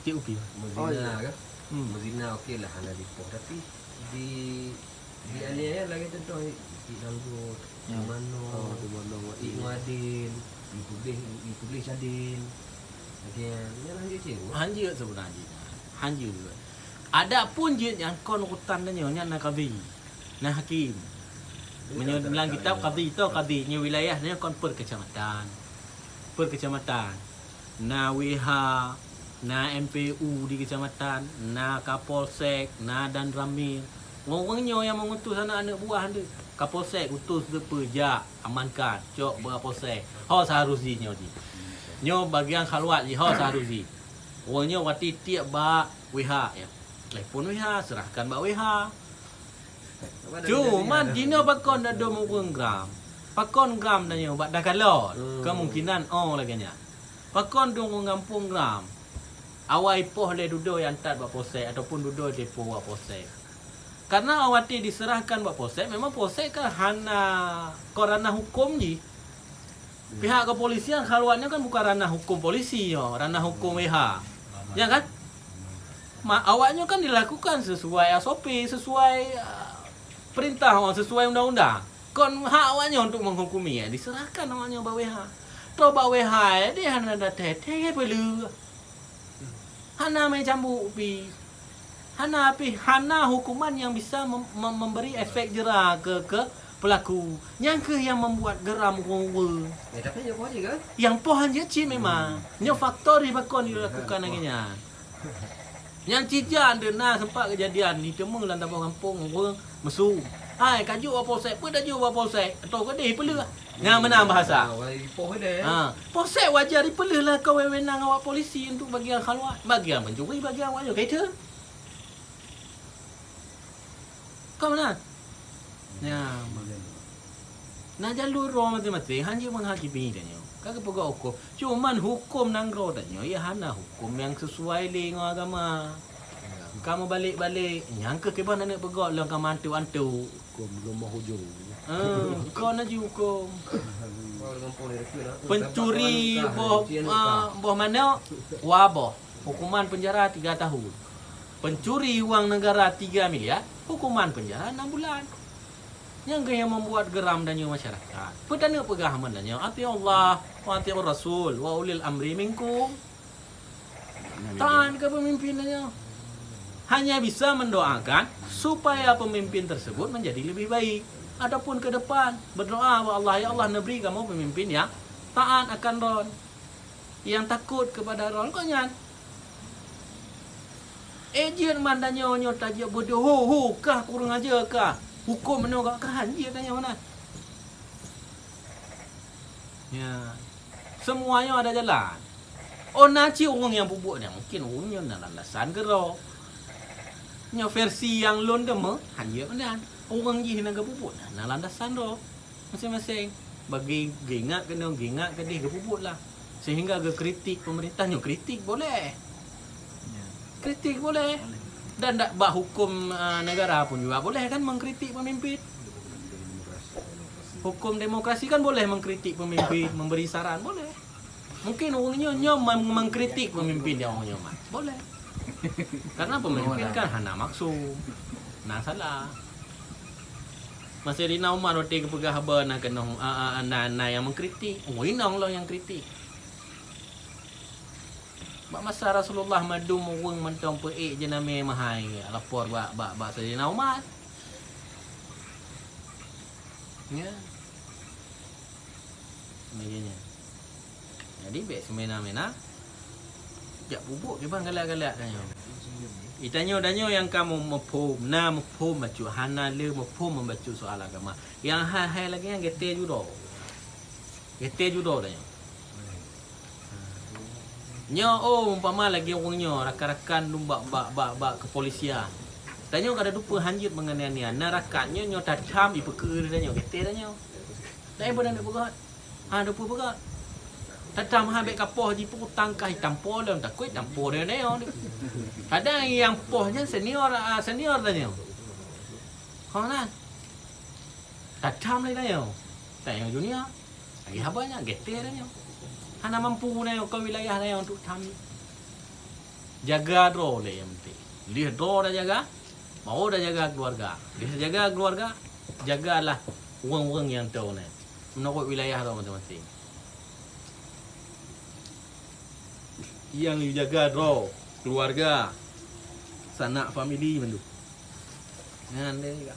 Cik Upi. Muzina kan? Hmm. Muzina okey lah, hana dipoh. Tapi di, di aniaya lagi contoh, di Nanggut, di Mano, di Mano, di Muadin, di Pulih, di Pulih Sadin. Lagi, nyan hanjeuet cit. Hanjeuet sebenarnya. Hanjeuet. Adapun jeuet nyang kon urutan tanyoe nyan na kadhi, na hakim. Meunyoe lam kitab kadhi, to kadhi nyoe wilayah nyoe kon per kecamatan. Per kecamatan. Na W H, na M P U di kecamatan, na Kapolsek, na Danramil. Ureueng nyoe nyang mengutus aneuk-aneuk buah tu. Kapolsek utus tu peujak amankan, cok bak Kapolsek. Ho seharus jih nyoe jih. Nyoe bagian khaluat jih, ho seharus jih. Ureueng nyoe wati tiek bak W H ya. Telepon W H, serahkan bak W H. Cuma jinoe pakon dadong ureueng gram. Pakon gram tanyoe bak dakalot. Hmm. Kemungkinan oh lagèe nyan. Pakon dong ureueng gampông gram. Awai poh lé dudoe antat bak polsek ataupun dudoe depo bak polsek. Karena awati diserahkan bak polsek, memang polsek kan hana, kon ranah hukum jih. Pihak kepolisian khaluat nyoe kan bukan ranah hukum polisi nyoe, ranah hukum W H. Ya kan? Ma, awak nyoe kan dilakukan sesuai S O P, sesuai, ah, perintah, oh, sesuai undang-undang. Kon hak awak nyoe untuk menghukumi, ya, diserahkan awak nyoe bak W H. Toh bak W H, eh, dia hana ada teh-teh peuleueh. Hana meucambuk pi. Hana pi, hana hukuman yang bisa mem-, mem-, memberi efek jera ke, ke pelaku. Nyang kheueh yang membuat geram ureueng-ureueng. Eh, tapi nyang poh jih kan? Yang poh hanjeuet cit memang. Hmm. Nyoe faktor di pakon dilakukan lagèe nyan. Nyang cijak deuh na sempat kejadian diteumé lam saboh gampông ureueng mesum. Hai, ka jok bak polsek, peue tajok bak polsek? Toh keudeh peuleueh. Nyan meunan bahasa. Ha, wai poh deh. Ha, polsek wajar dipeuleueh lah keu wewenang awak polisi untuk bagian khaluat, bagian pencuri, bagian awak nyoe. Ka itu. Ka meunan. Nyan. Na jalur droe maséng-maséng, han jeuet meuhakimi tanyoe. Ka geupeugah huköm. Cuman huköm nanggroe tanyoe, ya hana huköm nyang sesuai lé ngon agama. Ka meubalek-balek, nyang keuh kiban aneuk peugah lôn ka mantu-antu. Huköm leumoh ujong. Ah, kon laju huköm. Pencuri boh, ah, boh manok, dua boh. Hukuman penjara tiga tahun. Pencuri wang negara tiga miliar, hukuman penjara enam bulan. Nyang keuh nyang membuat geram tanyoe masyarakat. Peue taneuk peugah meunan nyoe, "Atiullah, wa atiur rasul, wa ulil amri minkum." Taat keu pemimpin tanyoe. Hanya bisa mendoakan supaya pemimpin tersebut menjadi lebih baik. Ataupun ke depan, berdoa bak Allah, "Ya Allah, neubri kamoe pemimpin nyang taat akan Droen, nyang takot kepada Droen." Kon nyan. Eh, jeuet man tanyoe nyoe tajak beudoh, ho, ho, kah kurang aja kah. Huköm meunoe kah, kah han jeuet tanyoe na. Ya. Semua nyoe ada jalan. Oh, na cit ureuëng nyang peubuet nyan, mungkin ureuëng nyoe na landasan keudroe. Nyoe versi nyang lôn deungoe, han jeuet meunan. Ureuëng jih na geupubuet, na, na landasan droe. Maséng-maséng. Bagi geuingat keunoe, geuingat keudeh, geupubuet lah. Sehingga geukritik pemerintah nyoe, kritik boleh. Ya. Kritik boleh. Boleh. Dan dak bak huköm, ah, negara pun juga boleh kan mengkritik pemimpin. Huköm demokrasi kan boleh mengkritik pemimpin, memberi saran, boleh. Mungkin ureuëng nyoe, nyoe mem-, mengkritik pemimpin nyang ureuëng nyoe mat. Boleh. Karena pemimpin kan hana maksum. Na salah. Masa Saidina Umar watée geupeugah haba na keunoe, a, a, a, na, na nyang mengkritik. Oh, inong lom nyang kritik. Bak masa Rasulullah mandum ureuëng mantong peuék jeunamé meuhai lapor bak, bak, bak Saidina Umar. Ya. Sebagainya. Jadi, bék semena-mena jak peubuet kiban galak-galak tanyoe. Di tanyoe-tanyoe nyang ka meuphom, na meuphom bacut, hana le meuphom membacut soal agama. Nyang hai-hai lagée nyan geuté judô. Geuté judô tanyoe. Nyoe, oh, umpama lagée ureuëng nyoe, rakan-rakan lom bak, bak, bak, bak kepolisian. Tanyoe ka tatupeue hanjeuet menganiaya. Na rakan nyoe, nyoe tatham ipeukeue lé tanyoe, geuté tanyoe. Laén pun aneuk peugah. Ha, tatupeue peugah. Tatham ha bék kapoh jipeue utang kah itampo lom, takot itampo lé tanyoe. Kadang nyang poh nyan senior, ah, senior tanyoe. Ho na. Tatham lé tanyoe. Tanyoe junior. Lagée haba nyan, geuté tanyoe. Hana mampu tanyoe kon wilayah tanyoe untuk tham. Jaga droe lé nyang penting. Lheueh droe tajaga, baru tajaga keuluwarga. Lheueh tajaga keuluwarga, jagalah ureuëng-ureuëng nyang toe nyan. Meunurot wilayah droe maséng-maséng. Nyang jaga droe, keuluwarga, sanak famili mandum. Nyan lé ka.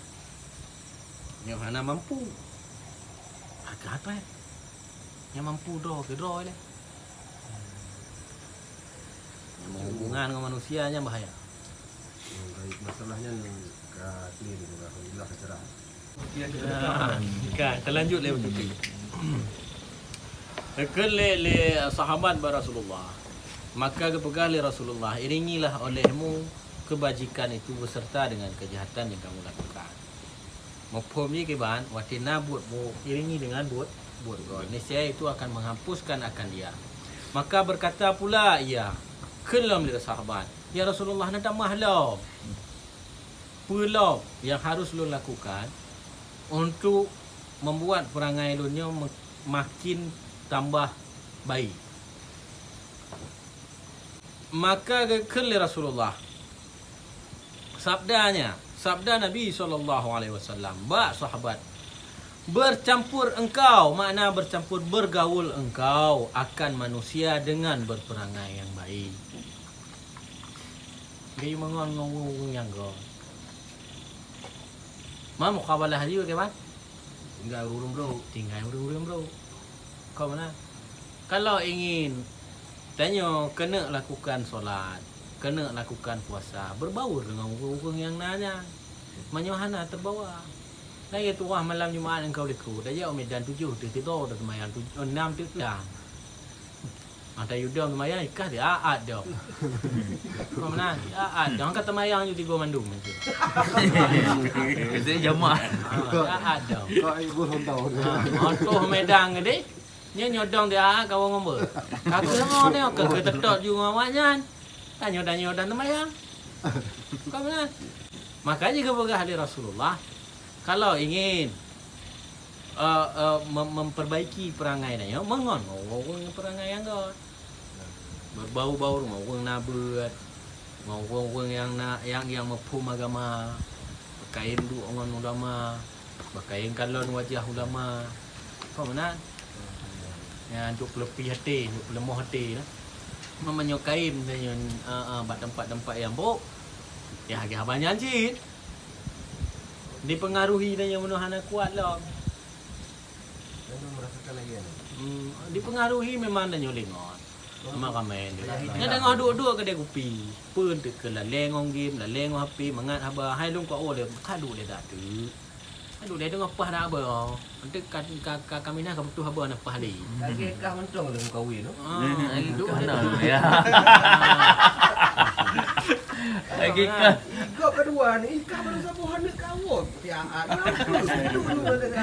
Nyoe hana mampu. Agak apa? Nyang mampu droe keu droe lé. Nyang meuhubungan ngon manusia nyan bahaya. Hmm, baik. Masalah nyan ka clear, alhamdulillah, ka cerah. Ka, ka lanjut lé beutôi. Geukheun lé, lé sahabat bak Rasulullah. Maka geupeugah lé Rasulullah, "Iringilah olehmu kebajikan itu beserta dengan kejahatan yang kamu lakukan." Muphom jih kiban, watée na buet burok, iringi dengan buet, buet droe. Niscaya itu akan menghapuskan akan dia. Maka berkata pula ia, kheun lom lé sahabat, "Ya Rasulullah, na tamah lom. Peue lom nyang harus lôn lakukan untuk membuat perangai lôn nyoe me-, makin tambah baik?" Maka geukheun lé Rasulullah, sabdanya, sabda Nabi sallallahu alaihi wasallam bak sahabat, "Bercampur engkau," makna bercampur, "bergaul engkau akan manusia dengan berperangai yang baik." Geuyue meungon ngon ureuëng-ureuëng nyang göt. Ma mukhabalah laju, kiban? Tinggai ureuëng-ureuëng brok. Tinggai ureuëng-ureuëng brok. Kon meunan. Kalau ingin tanyoe keuneuk lakukan solat, keuneuk lakukan puasa, berbaur dengan ureuëng-ureuëng nyang na nyan. Meunyoe hana, teubawa. Lagée tuwah malam Jumaat ngon likot, tajak u Medan tujoh teuh, tidor, taseumayang tuj-, enam teuh, dang. Mata yue dong teumayang, ikah di aat dong. Kau meunan, di aat dong. Angkat teumayang ju tiga mandum. Saya jamaah. Ah, di aat dong. Kau ibu sontau. Ah, motoh medang gede. Nyoe nyodong di aat kawan ngombe. Kata ngau ni ke ke tetok ju ngawak nyan. Tanyo tanyo dan teumayang. Kau meunan. Makanya geupeugah lé Rasulullah, kalau ingin, eh, eh, mem-, memperbaiki perangai tanyoe, meungon ureuëng perangai nyang got. Berbau-bau ngon ureuëng na beuet, ngon ureuëng-ureuëng nyang na, nyang, nyang muphom agama, beukayém duek ngon ulama, beukayém kalon wajah ulama. Apa meunan? Ya, untuk peuleupie até, untuk peuleumoh até lah. Meunyoe kayém tanyoe, eh, eh, bak teumpat-teumpat nyang brok, ya, lagée haba nyan cit. Dipengaruhi tanyoe meunyoe hana kuat lom. Memang merasakan lagi kan? Hmm, dipengaruhi memang tanyoe lé ngon. Sama ramai tu. Nya tengah duek-duek kedai kupi. Pun teu ke laleng ngon game, laleng ngon H P, mangat haba. Hai lôn kok oh lé, ka duek lé dak tu. Ka duek lé tengah pah dak haba. Nanti ka, ka, ka, kami nah ka butuh haba nak pah lé. Lagi kah mentong lé muka wei tu. Ah, Eh, duek kah lé na tu. Ya. Lagi kah. Ikah kedua ni, ikah baru saboh aneuk kawan. Ya, ah, ya, dulu, dulu, dulu, dulu.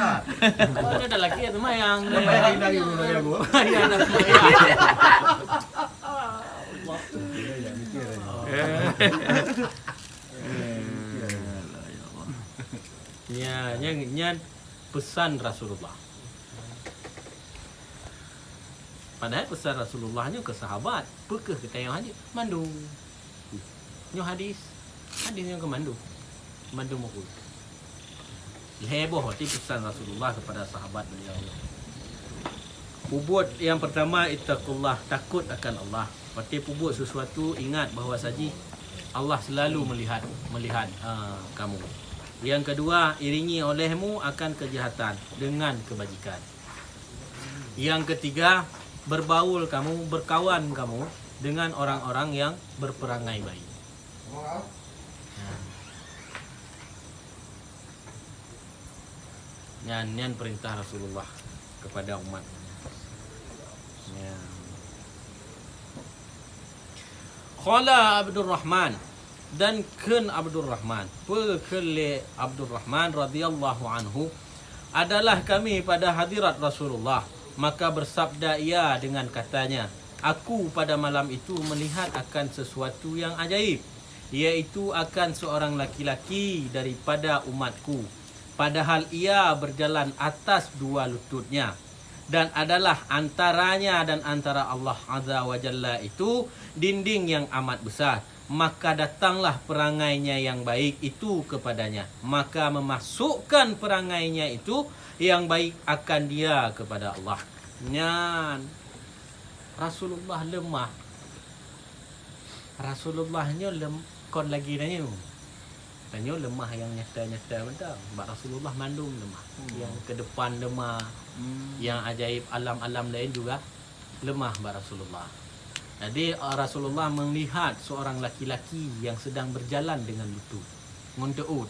Oh, ada lagi ya, semayang. Semayang lagi, lagi, dulu, lagi, dulu. Ya, ada semayang. Ya, ya, mikir, ya. Ya, ya, ya. Ya, nyan, nyan pesan Rasulullah. Padahal pesan Rasulullah nyoe keu sahabat, peu kheueh keu tanyoe haji? Mandum. Nyoe hadis. Hadis nyoe keu mandum. Mandum buku. Lhée boh watée pesan Rasulullah kepada sahabat beliau. Peubuet yang pertama, ittaqullah, takut akan Allah. Watée peubuet sesuatu, ingat bahwa saji Allah selalu melihat, melihat, ha, kamu. Yang kedua, iringi olehmu akan kejahatan dengan kebajikan. Yang ketiga, berbaur kamu, berkawan kamu dengan orang-orang yang berperangai baik. Nyan, nyan perintah Rasulullah kepada umat. Ya. Qala Abdurrahman, dan kheun Abdurrahman, peu kheun lé Abdurrahman radhiyallahu anhu, adalah kami pada hadirat Rasulullah, maka bersabda ia dengan katanya, "Aku pada malam itu melihat akan sesuatu yang ajaib, yaitu akan seorang laki-laki daripada umatku, padahal ia berjalan atas dua lututnya, dan adalah antaranya dan antara Allah Azza wa Jalla itu dinding yang amat besar. Maka datanglah perangainya yang baik itu kepadanya, maka memasukkan perangainya itu yang baik akan dia kepada Allah." Nyan Rasulullah lemah. Rasulullah nyoe lem-, kon lagée tanyoe. Tanyoe lemah nyang nyata-nyata mantong. Bak Rasulullah mandum lemah. Hmm. Nyang keudepan lemah, Hmm. nyang ajaib alam-alam laén juga lemah bak Rasulullah. Jadi, eh, Rasulullah melihat seorang laki-laki yang sedang berjalan dengan lutut, ngon teuôt,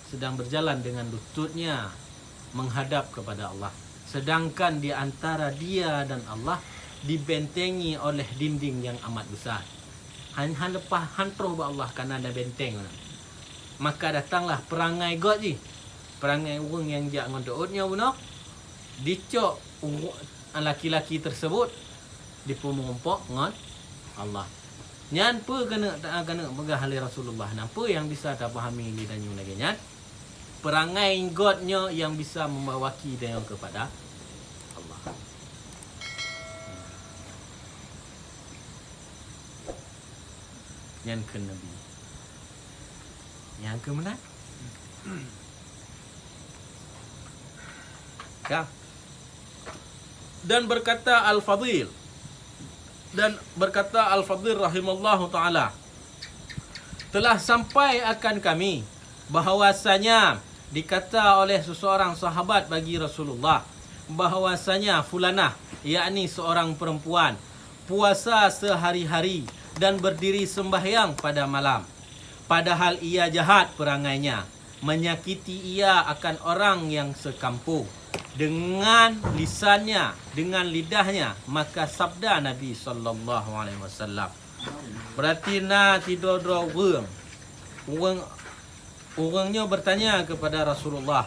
sedang berjalan dengan lututnya menghadap kepada Allah, sedangkan di antara dia dan Allah dibentengi oleh dinding yang amat besar. Han, han leupah, han troh bak Allah, kana na benteng na. Maka datanglah perangai gét jih, perangai ureuëng nyang jak ngon teuôt nyoe bunoe, dicok ureuëng laki-laki tersebut, dipeumeurumpok ngon Allah. Nyan peu keuneuk ta-, keuneuk peugah lé Rasulullah, na peu nyang bisa tapahami lé tanyoe lagée nyan? Perangai gét nyoe nyang bisa membawaki tanyoe kepada Allah. Nyan kheun Nabi. Nyan kheun meunan. Ka. Dan berkata Al-Fadhil, dan berkata Al-Fadhil rahimallahu taala, telah sampai akan kami bahwasanya dikata oleh seseorang sahabat bagi Rasulullah bahwasanya fulanah, yakni seorang perempuan, puasa sehari-hari dan berdiri sembahyang pada malam, padahal ia jahat perangainya, menyakiti ia akan orang yang sekampung, dengan lisannya, dengan lidahnya, maka sabda Nabi sallallahu alaihi wasallam. Berarti na sidroe-droe ureuëng, ureuëng, ureuëng nyoe bertanya kepada Rasulullah.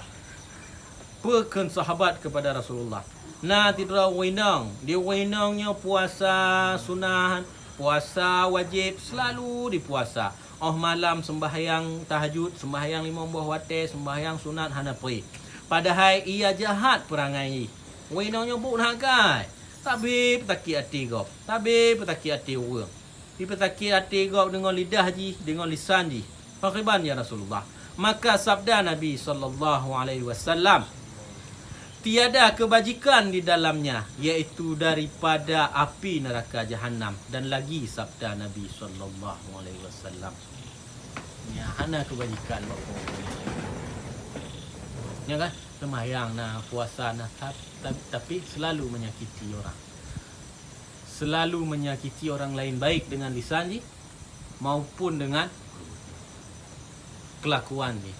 Peue kheun sahabat kepada Rasulullah? Na sidroe ureuëng inong, di ureuëng inong nyoe puasa sunat, puasa wajib, selalu dipuasa. Óh malam sembahyang tahajud, sembahyang limong boh watée, sembahyang sunat hana pri. Padahai ia jahat peurangai jih. Ureuëng inong nyoe buet hana akai. Tabi peutakét até gob, tabi peutakét até ureuëng. Dipeusakét até gob deungon lidah jih, deungon lisan jih. Pakriban ya Rasulullah? Maka sabda Nabi sallallahu alaihi wasallam, tiada kebajikan di dalamnya, yaitu daripada api neraka jahanam. Dan lagi sabda Nabi sallallahu alaihi wasallam, nya hana kebajikan bak ureuëng. Nya kan? Seumayang na, puasa na, ta-, ta-, tapi selalu menyakiti orang. Selalu menyakiti orang lain, baik dengan lisan jih maupun dengan kelakuan jih.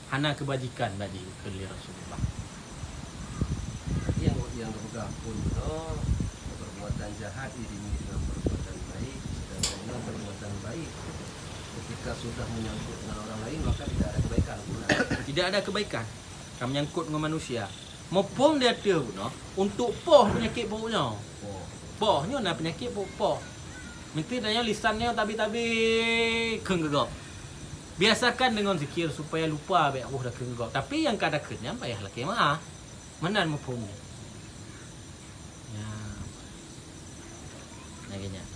Hana kebajikan bak jih, kheun lé Rasulullah. Nyang, nyang geupeugah phon bunoe, perbuatan jahat iringi dengan perbuatan baik, sedangkan nyang perbuatan baik ketika sudah menyangkut dengan orang lain, maka tidak ada kebaikan. Tidak ada kebaikan. Ka menyangkut ngon manusia. Muphom di ateueh bunoe, untuk poh peunyakét pruet nyoe. Poh nyoe na peunyakét pruet poh. Meusti tanyoe lisan nyoe tabi-tabi kheun keu gob. Biasakan deungon zikir supaya lupa bék roh takheun keu gob. Tapi nyang ka takheun nyan payah lakée meu'ah. Meunan muphom nyan. Nya. Lagée nyan.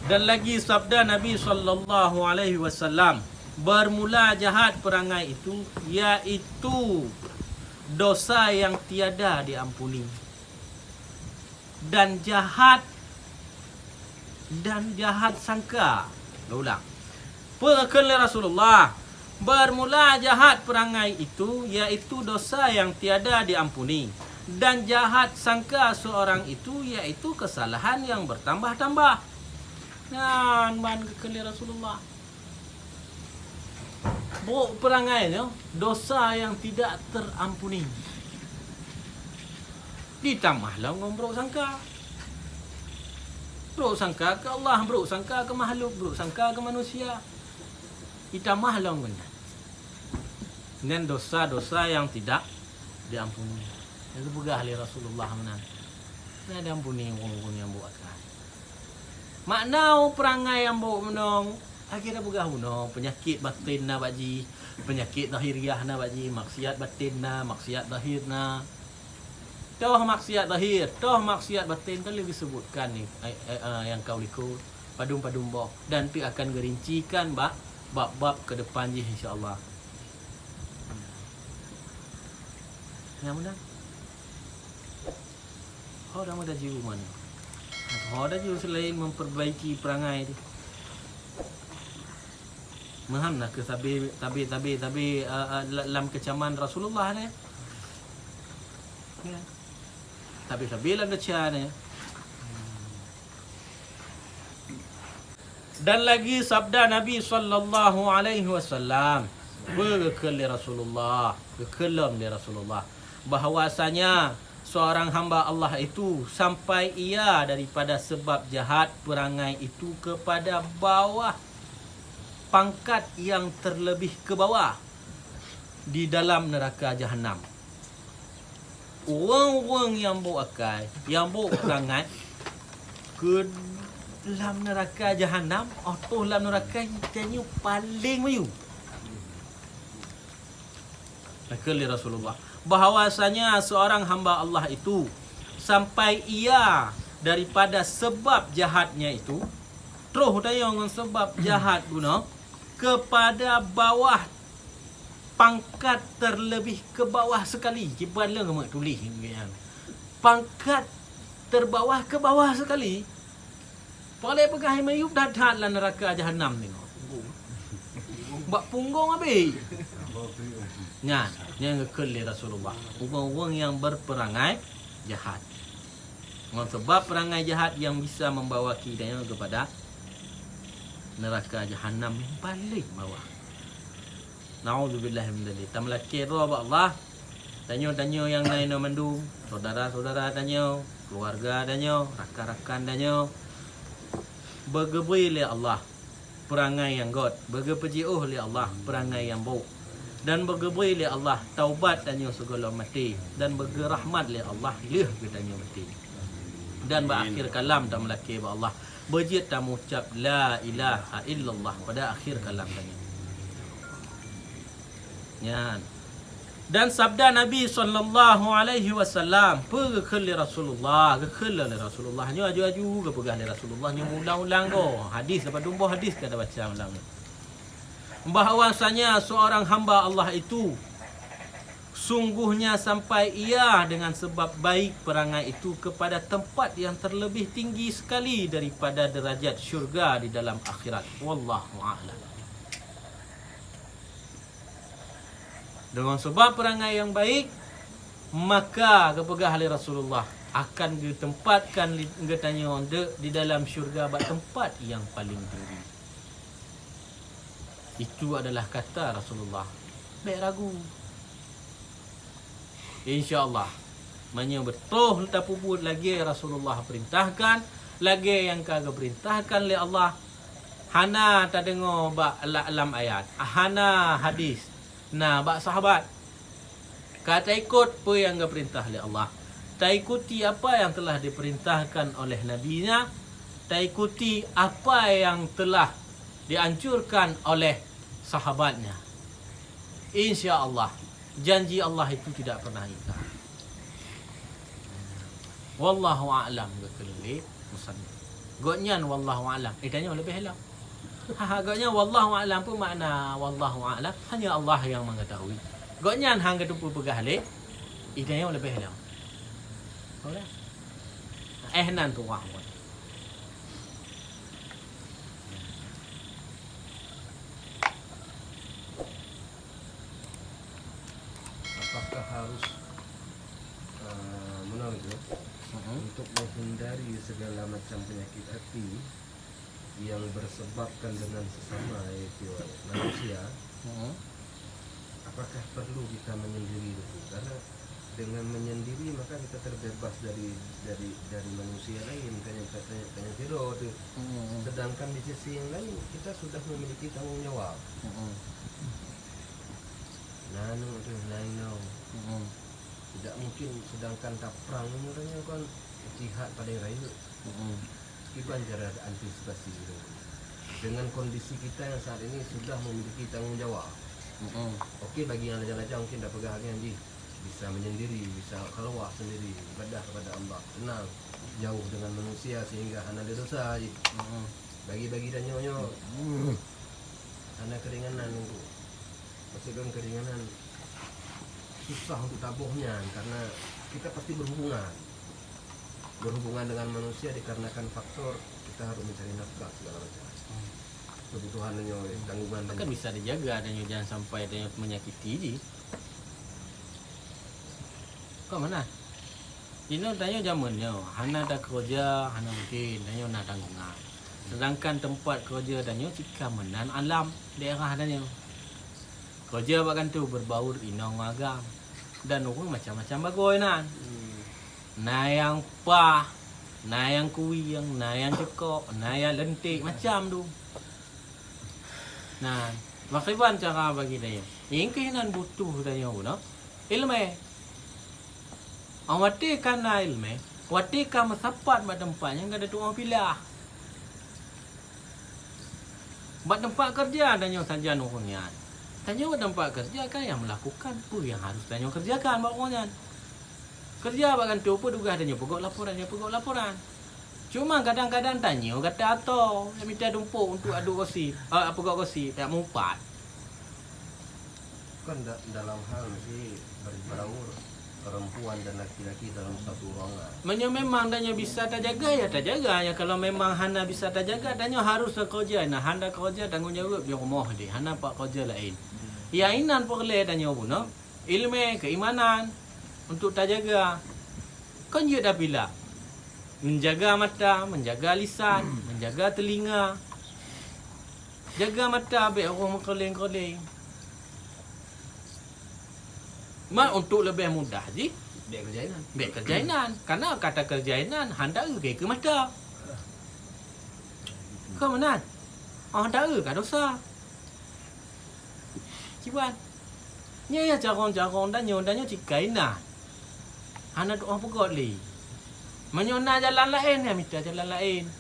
Dan lagi sabda Nabi sallallahu alaihi wasallam, bermula jahat perangai itu, yaitu dosa yang tiada diampuni. Dan jahat, dan jahat sangka. Ulang. Peue kheun lé Rasulullah? Bermula jahat perangai itu, yaitu dosa yang tiada diampuni. Dan jahat sangka seorang itu, yaitu kesalahan yang bertambah-tambah. Nyan ban geukheun lé Rasulullah. Buruk perangai nyoe, dosa yang tidak terampuni. Ditamah lom ngon buruk sangka. Buruk sangka keu Allah, buruk sangka keu makhluk, buruk sangka keu manusia. Ditamah lom ngon nyan. Nyan dosa-dosa yang tidak diampuni. Nyang geupeugah lé Rasulullah meunan. Hana diampuni ureuëng-ureuëng nyang buruk akai. Makna perangai nyang buruk meunoe, lagée tapeugah bunoe, peunyakét baten na bak jih, peunyakét zahiriah na bak jih, maksiat baten na, maksiat zahir na. Toh maksiat zahir, toh maksiat baten, ka lheueh geusebutkan ni, eh, eh, eh, nyang ka u likot, padum-padum boh, dan pih akan geurincikan bak bab-bab keudepan jih, insya Allah. Nyang meunan. Ho dah meuda jiu man. Ho dah jiu selain memperbaiki perangai tu. Meuham na keu sabe, sabe, sabe, sabe, eh, eh, la-, lam keucaman Rasulullah ni. Ya. Sabe-sabe lam desya ni. Dan lagi sabda Nabi sallallahu alaihi wasallam, geukheun lé Rasulullah, geukheun lom lé Rasulullah, bahwasanya seorang hamba Allah itu sampai ia daripada sebab jahat perangai itu kepada bawah pangkat yang terlebih ke bawah di dalam neraka jahanam. Ureuëng-ureuëng nyang buruk akai, nyang buruk perangai, keu lam neuraka jahanam, oh toh lam neuraka tanyoe paleng miyueb. Geukheun lé Rasulullah, bahwasanya seorang hamba Allah itu, sampai ia daripada sebab jahatnya itu, troh tanyoe ngon sebab jahat guna, kepada bawah pangkat terlebih ke bawah sekali. Kiban leueng meutuléh nyan. Pangkat terbawah ke bawah sekali. Paléng peugah miyueb that-that lam neuraka jahanam ni. Bak punggong abéh. Nyan, nyang geukheun lé Rasulullah. Ureuëng-ureuëng nyang berperangai jahat. Ngon sebab perangai jahat nyang bisa membawa kita nyan kepada neuraka jahanam nyang paleng bawah. Naudzubillah min dzalik. Tameulakée droe bak Allah. Tanyoe-tanyoe nyang na inoe mandum, syedara-syedara tanyoe, keuluwarga tanyoe, rakan-rakan tanyoe, beugeubri lé Allah peurangai nyang gét, beugeupeujeuôh lé Allah peurangai nyang brôk, dan beugeubri lé Allah taubat tanyoe sigohlom maté, dan beugeurahmat lé Allah lheueh geutanyoe maté. Dan bak akhé kalam tameulakée bak Allah, beujeuet tamucab la ilaha illallah pada akhé kalam tanyoe. Nyan. Dan sabda Nabi sallallahu alaihi wasallam, peue geukheun lé Rasulullah, geukheun lé Rasulullah, nyoe aju-aju geupeugah lé Rasulullah, nyoe meuulang-ulang goe. Hadis, padum boh hadis ka tabaca malam nyoe. Bahwasanya seorang hamba Allah itu sungguhnya sampai ia dengan sebab baik perangai itu kepada tempat yang terlebih tinggi sekali daripada derajat syurga di dalam akhirat. Wallahu a'lam. Deungon sebab peurangai nyang baik, maka geupeugah lé Rasulullah, akan geutempatkan li-, geutanyoe di, di dalam syurga bak teumpat nyang paleng tinggi. Itu adalah kata Rasulullah. Bék ragu. Insya Allah, meunyoe beutôi tapeubuet lagée Rasulullah perintahkan, lagée nyang ka geuperintahkan lé Allah, hana tadeungoe bak la-, lam ayat, hana hadis, na bak sahabat. Ka taikot peue nyang geuperintah lé Allah. Taikuti apa yang telah diperintahkan oleh Nabi-Nya, taikuti apa yang telah dianjurkan oleh sahabat-Nya. Insya Allah, janji Allah itu tidak pernah ingkar. Wallahu a'lam, geukheun lé musannif. Gobnyan wallahu a'lam. Eh, tanyoe leubeh lom. Ha, ha, gobnyan wallahu a'lam, peue makna wallahu a'lam? Hanya Allah yang mengetahui. Gobnyan han geuteupeue peugah lé, eh, tanyoe leubeh lom. Oke? Eh, nan tuwah. Apakah harus, eh, meunan gitu, Mm-mm. untuk menghindari segala macam penyakit hati yang bersebabkan dengan sesama, yaitu manusia, Mm-mm. apakah perlu kita menyendiri itu? Karena dengan menyendiri, maka kita terbebas dari, dari, dari manusia lain, kan yang katanya, kan yang tidur tu. Mm-mm. Sedangkan di sisi yang lain, kita sudah memiliki tanggung jawab. Mm-mm. Nanu tu, lain tau. Mm-mm. Tidak mungkin sedangkan taprang ni, katanya kan jihad paling rayeuk. Mm-mm. Kiban cara antisipasi tu. Dengan kondisi kita yang saat ini sudah memiliki tanggung jawab. Mm-mm. Okey, bagi yang lajang-lajang mungkin dah peugah kan, jih bisa menyendiri, bisa keluar sendiri, ibadah kepada Allah, tenang, jauh dengan manusia sehingga hana ada dosa jih. Mm-mm. Bagi-bagi tanyoe nyoe, Mm. hana keringanan tu. Maksud lôn keringanan, susah untuk taboh nyan karena kita pasti berhubungan. Berhubungan dengan manusia dikarenakan faktor kita harus mencari nafkah segala macam. Hmm. Kebutuhan tanyoe, tanggungan Kan tanyoe. Bisa dijaga tanyoe, jangan sampai tanyoe menyakiti jih. Kok mana? Inoe tanyoe jameun nyoe, hana takeureuja, hana mungkin, tanyoe na tanggungan. Sedangkan teumpat keureuja tanyoe cit ka meunan alam daerah tanyoe. Keureuja bak kantô berbaur inong ngon agam. Dan ureueng macam-macam bagoe nan. Hmm. Na nyang paih, na nyang kuwieng, na nyang cukok, na nyang lentik, macam tu. Nah, pakriban cara bagi tanyoe? Nyang keuh nan butuh tanyoe bunoe, ileumèe. Watèe ka na ileumèe, watèe ka meusapat bak teumpat nyan ka tatu'oh pilah. Bak teumpat keureuja tanyoe sajan ureueng nyan. Tanyoe bak teumpat keureuja kan nyang meulakukan peue nyang harôh tanyoe keureujakan bak ureueng nyan. Keureuja bak kantô, peue tugaih tanyoe? Peugöt laporan, tanyoe peugöt laporan. Cuma kadang-kadang tanyoe gata atô, mita tumpôk untuk aduk gosip, eh, peugöt gosip, jak meuupat. Kan da-, dalam hal si berbaur perempuan dan laki-laki dalam satu ruangan. Meunyoe memang tanyoe bisa tajaga, ya tajaga. Ya, kalau memang hana bisa tajaga, tanyoe harôh takeureuja. Nah, hana keureuja, tanggong jaweueb di rumoh deh, hana pat keureuja laén. Ya, inan peureulèe tanyoe bunoe, ileumèe, keimanan untuk tajaga. Kon jeuet tapilah. Menjaga mata, menjaga lisan, menjaga telinga. Jaga mata, bèk ureueng meukeureuléng-keureuléng. Man untuk leubeh mudah jih, bèk keureuja inan. Bèk keureuja inan. Karena ka takeureuja inan, han taeu ka ikeue mata. Kon meunan. Oh, han taeu ka dosa. Kiban. Nyoe ya carông-carông tanyoe, tanyoe cit ka inan. Hana tu'oh peugöt lé. Meunyoe na jalan laén, ya mita jalan laén.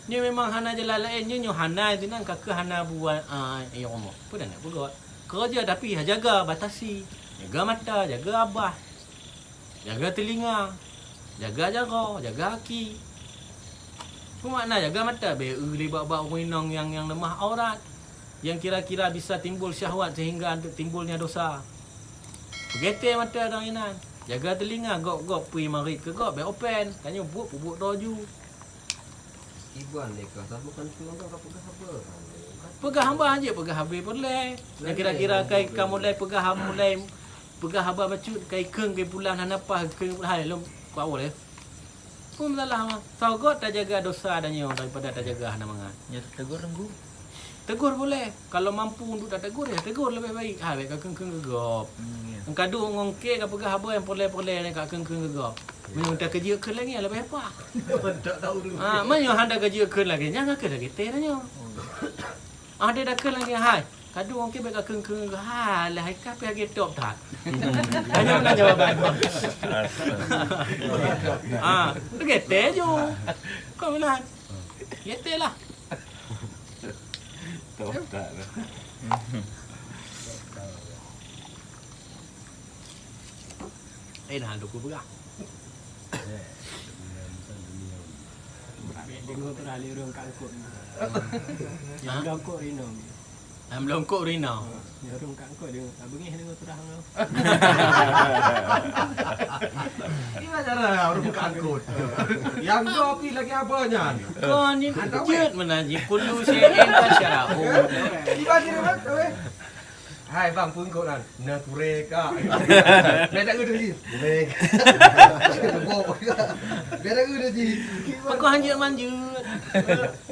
Nyoe memang hana jalan laén, nyoe, nyoe hana sinan ka keuh hana buat, ah, eh, rumoh. Peue dan nak peugöt? Keureuja tapi jaga batasi. Jaga mata, jaga babah. Jaga teulinga. Jaga jaroe, jaga aki. Peue makna jaga mata? Bèk eu lé bak-bak ureueng inong nyang, nyang leumah aurat. Nyang kira-kira bisa timbul syahwat sehingga timbulnya dosa. Peugètèe mata dong inan. Jaga teulinga, gop-gop peue marit keu gop, bèk open. Tanyoe buet peubuet droe ju. Iban lé ka, saboh kan tuan ka peugah haba. Peugah haba jeuet, peugah habéh peureulèe. Nyang kira-kira kai ka mulai peugah, mulai peugah haba bacut, kai kheun, kai pulan hana paih, kheun hai lom kuat ulèe. Peue masalah mah? Soe göt tajaga dosa tanyoe daripada tajaga hana mangat. Nyoe tegur Teungku. Tegur boleh. Kalau mampu untuk tategur, ya tegur lebih baik. Ha, bèk ka kheun-kheun keu gob. Hmm, ya. Nyang kadung ngon kèe ka peugah haba nyang peureulèe-peureulèe ka kheun-kheun keu gob. Ya. Meunyoe takeujeuet kheun lagèe nyan leubeh pah. Tak tahu tu. Ha, meunyoe hana keujeuet kheun lagèe nyan, ka kheun lagèe teh tanyoe. Oh. Ah, dia dah kheun lagèe hai. Kadung ngon kèe bèk ka kheun-kheun keu gob. Ha, lah hai ka pih lagèe top that. Hanya meunan jawaban. Ah, lagèe teh ju. Kau meunan. Lagèe teh lah. Toh tak lah. Eh, nah, duku peugah. Deungoe peurah lé ureueng ka eungkôt. Ha? Nyang ka eungkôt rinong. Nyang ka eungkôt rinong. Ha, nyang ureueng ka eungkôt deungoe, tabeungèh deungoe peurah nyoe. Gimana cara ureueng ka eungkôt? Nyang ka pi lagèe apa nyan? Kon ni jeuet meunan jih, kullu syai'in tasyara'u. Tiba-tiba, weh. Hai bang, peue eungkôt nyan? Na turé ka. Bèk taeu teuh jih. Turé ka. Leumbok ka. Bèk taeu teuh jih. Pakon hanjeuet manjeuet.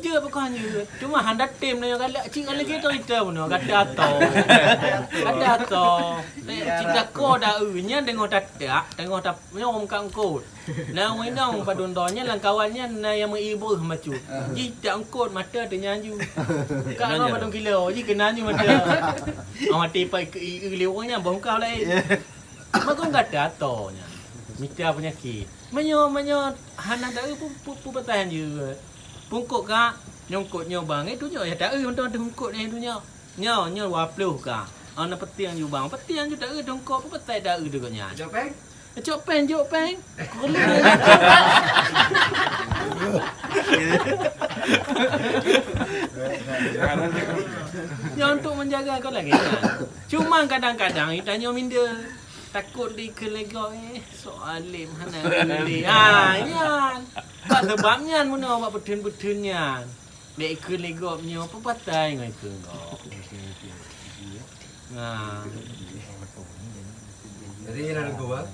Jeuet pakon hanjeuet. Cuma hana tem nyoe galak. Cit galak gitu ita bunoe. Gata atô. Gata atô. Eh, cit takoe taeu. Nyan teungoh tatak, teungoh ta-, nyoe ureueng ka eungkôt. Na ureueng inong padum droe nyan lam kawan nyan na nyang meuiboh macut. Ah. Jih tak eungkôt mata teuh nyan ju. Ka nyoe padum kilo, jih keunan ju mata. Ah, maté pai keu i, i lé ureueng nyan boh ka laén. Ya. Makon gata atô nyan. Mita peunyakét. Meunyoe, meunyoe hana taeu pu-, pu-, pu-, peue patai jeuet. Peue eungkôt ka, nyoe eungkôt nyoe bang. Eh, tu nyoe ya taeu mantong teuh eungkôt nyoe tu nyoe. Nyoe, nyoe dua ploh ka. Ana peutieng ju bang. Peutieng ju taeu teungkôt, peue patai taeu deungon nyan. Jok péng? Jok péng, jok péng. Nyoe untuk menjaga kau lagi. Cuma kadang-kadang tanyoe minder. Takot dikheun lé gob, eh, sok alim hana lé. Ha, nyan. Bak sabab nyan meunoe bak peutheun-peutheun nyan. Bèk ikheun lé gob nyoe, peupatai ngon ikheun gob. Nah. Jadi, nyan aku, Bang.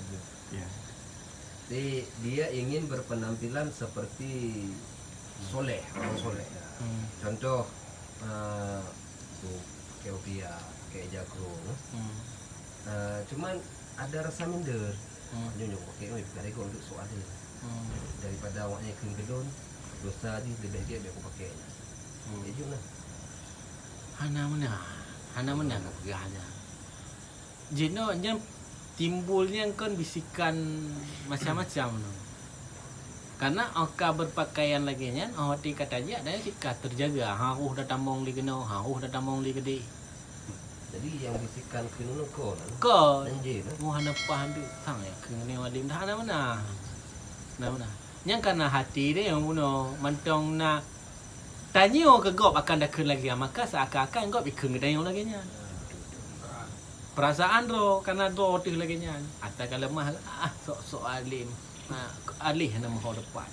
Ya. Jadi, dia ingin berpenampilan seperti soleh, orang soleh. Hmm. Contoh, eh, tu, pakai kopiah, pakai jakrong. Hmm. Eh, cuman ada rasa minder. Hmm. Nyoe, nyoe, pakai, oi, pakai rego untuk sok alim. Hmm. Daripada awaknyan kheun keu lôn, dosa jih leubeh gèt bèk kupakai nyan. Hmm. Jijok na. Hana meunan. Hana meunan ka peugah nyan. Jinoe nyan timbul nyan kon bisikan macam-macam nyoe. Karena 'oh ka berpakaian lagèe nyan, 'oh watèe ka tajak, dan cit ka terjaga. Harôh tatamong lé keunoe, harôh tatamong lé keudéh. Jadi, nyang bisikan kheun nyoe kon? Kon. Janji, kan? Mu hana paih tu, sang ya, kheun nyoe alim dah hana meunan. Hana meunan. Nyang kana hati deh, nyang bunoe, mantong na tanyoe keu gob akan takheun lagèe nyan, maka seakan-akan gob ikheun keu tanyoe lagèe nyan. Perasaan droe, kana droe teuh lagèe nyan. Ata ka leumah, ah, sok-sok alim. Ha, aléh na meuho depan.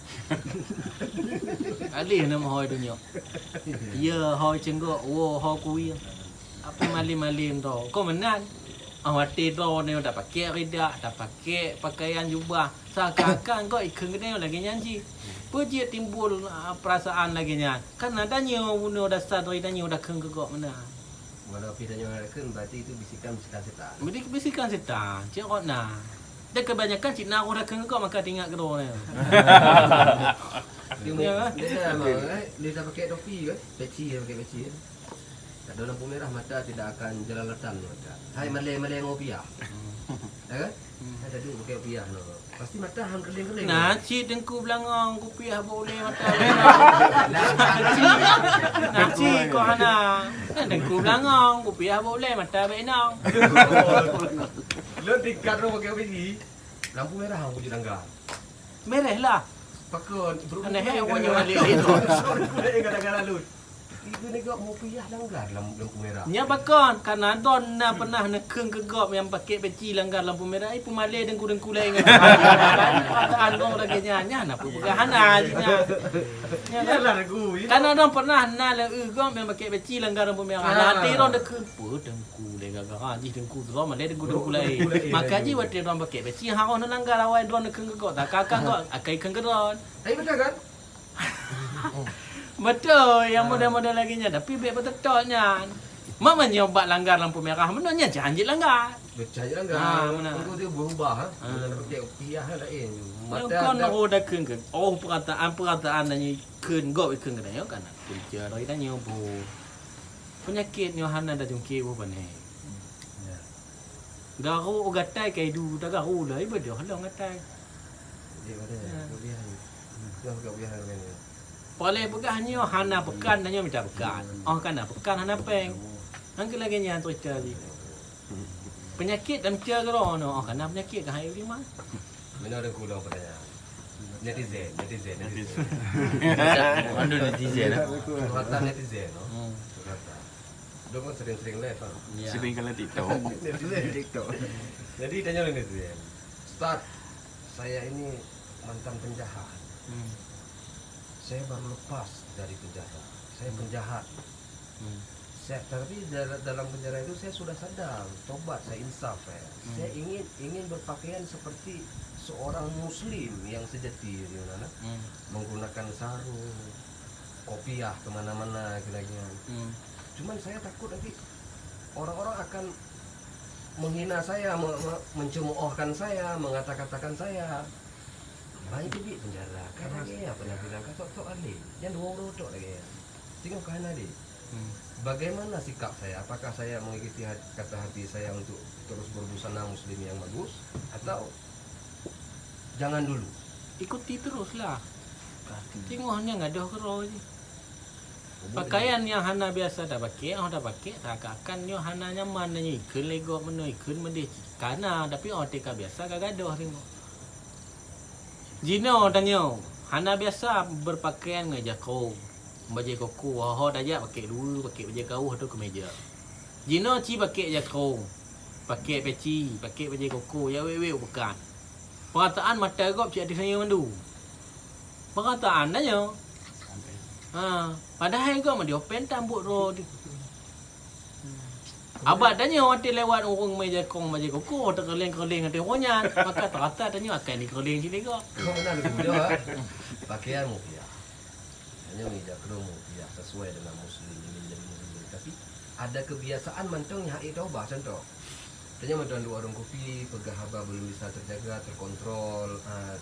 Aléh na meuho dunyok. Ya, ho cunggok, woe ho kuwieng. Apa malem-malem droe. Kon meunan. Ah, watèe droe nyoe tapakék rida, tapakék pakaian jubah. Seakan-akan gob ikheun keu tanyoe lagèe nyan cit. Peue jeuet timbul, ah, perasaan lagèe nyan? Kan na tanyoe bunoe dasar dari tanyoe takheun keu gob meunan. Walau pih tanyoe rakan, berarti itu bisikan-bisikan setan. Berarti bisikan setan, cit rot na. Dan kebanyakan cit na roh rakan keu gob maka teuingat keudroe nyan. Dia, ya, kan? Dia dah, dia dah pakai topi kan? Peci, dia pakai peci kan? Tak ada lampu merah, mata tidak akan jelalatan mata. Hai malée-malée ngon piah. Ya kan? Hmm. Ada duit pakai piah no. Pasti mata han keling-keling. Nah, cit teungku beulangong kupiah bak ulée mata. Nah, cit. Nah, cit kok hana. Nah, teungku beulangong kupiah bak ulée mata bak inong. Lo tingkat lo pakai besi. Lampu merah han kuji langgar. Merah lah. Pakon. Aneh, eh, awak nyoe lé-lé tu. Sorry, kuda yang kadang-kadang lut. Itu ni kau mau piyah langgar lam-, lampu merah. Nya pakon, karena don na pernah neukheun keu gob nyang pakai peci langgar lampu merah, eh, peumalée deungku-deungku laén ngon. Perasaan dong lagée nyan, nyan apa peugah hana jih nyan. Nya kan? Iyalah, lagu, ya. Karena don pernah na lé gob nyang pakai peci langgar lampu merah. Ah. Nah, hati ron deukheun, "Peue deungku lé gara-gara jih deungku droe malée deungku-deungku laén." Deungku laén. Maka jih watée droe pakai peci, harôh neulanggar awai droe neukheun keu gob, tak kakak gob, akai kheun keu droe. Tapi betul kan? Betul, yang model-model lagi nyan. Tapi bèk beuteutot nyan. Mak meunyoe bak langgar lampu merah, meunan nyan janji langgar. Betul langgar. Ha, meunan. Untuk dia berubah, ha. Ha. Meunan pakai piyah lain. Mata kon dah roh dah kheun ke. Oh, perkataan, perkataan dan kheun gob kheun ke dah, kan. Punca dari tanya, bu. Penyakit nyoe hana dah jungkir bu pané. Ya. Garu gatai kaidu, dah garu dah, ibadah long gatai. Jadi, pada kuliah ni. Kuliah, kuliah, kuliah. Paléng peugah nyoe hana peukan, nyoe mita peukan. Oh, kana peukan hana péng. Nang keu lagèe nyan cerita jih. Penyakit dan meucue keudroe nyoe, oh, kana penyakit ka hai ureueng mah. Meunan ureueng kudong peutanyaan. Netizen, netizen, netizen. Anu netizen, eh? Curhatan netizen, no? Hmm. Curhatan. Dong kan sering-sering live, ah. Ya. Sering kalau TikTok. Netizen TikTok. Jadi tanya lé netizen. Ustaz, saya ini mantan penjahat. Hmm. Saya baru lepas dari penjara. Saya penjahat. Hmm. Saya, tapi dal-, dalam penjara itu saya sudah sadar, tobat, saya insaf, ya. Hmm. Saya ingin, ingin berpakaian seperti seorang muslim yang sejati, gitu, nah. Hmm. Menggunakan sarung, kopiah kemana-mana, gitu lagi, kan. Hmm. Cuman saya takut nanti orang-orang akan menghina saya, me-, me-, mencemoohkan saya, mengata-katakan saya. Baik di penjara, kan lagi apa nak bilang, kan tok-tok ahli. Yang dua orang tok lagi, ya. Tengok kan ada. Hmm. Bagaimana sikap saya? Apakah saya mengikuti hat-, kata hati saya untuk terus berbusana muslim yang bagus, atau jangan dulu? Ikuti teruslah. Tengok hanya ngadoh keudroe jih. Pakaian nyang hana biasa tapakék, oh, tapakék, seakan-akan nyoe hana nyaman, nyoe ikheun lé gob meunoe, ikheun meudeh. Kana, tapi oh, teuka biasa ka gadoh tengok. Jinoe tanyoe hana biasa berpakaian ngon jakong, bajèe koko, ho-ho tajak pakék luweue, pakék bajèe kawöh atau kemeja. Jinoe ci pakék jakong, pakék peci, pakék bajèe koko, jak wék-wék u peukan. Perataan mata gob cit ateueh sangée mandum. Perataan tanyoe. Ha, padahai gob meudioh péng tambot droe. Abak tanyoe watèe lewat ureueng meujakong bajèe koko, teukeuleng-keuleng ateueh ureueng nyan, maka terasa tanyoe akan dikeuleng cit lé gob. Kau na leubeut jawab. Pakaian mulia. Hanya meja keudroe mulia sesuai dengan muslim, ingin jadi muslim. Tapi ada kebiasaan mantong nyang hak taubat, contoh. Tanyoe mantong dua warong kopi, peugah haba belum bisa terjaga, terkontrol, ah,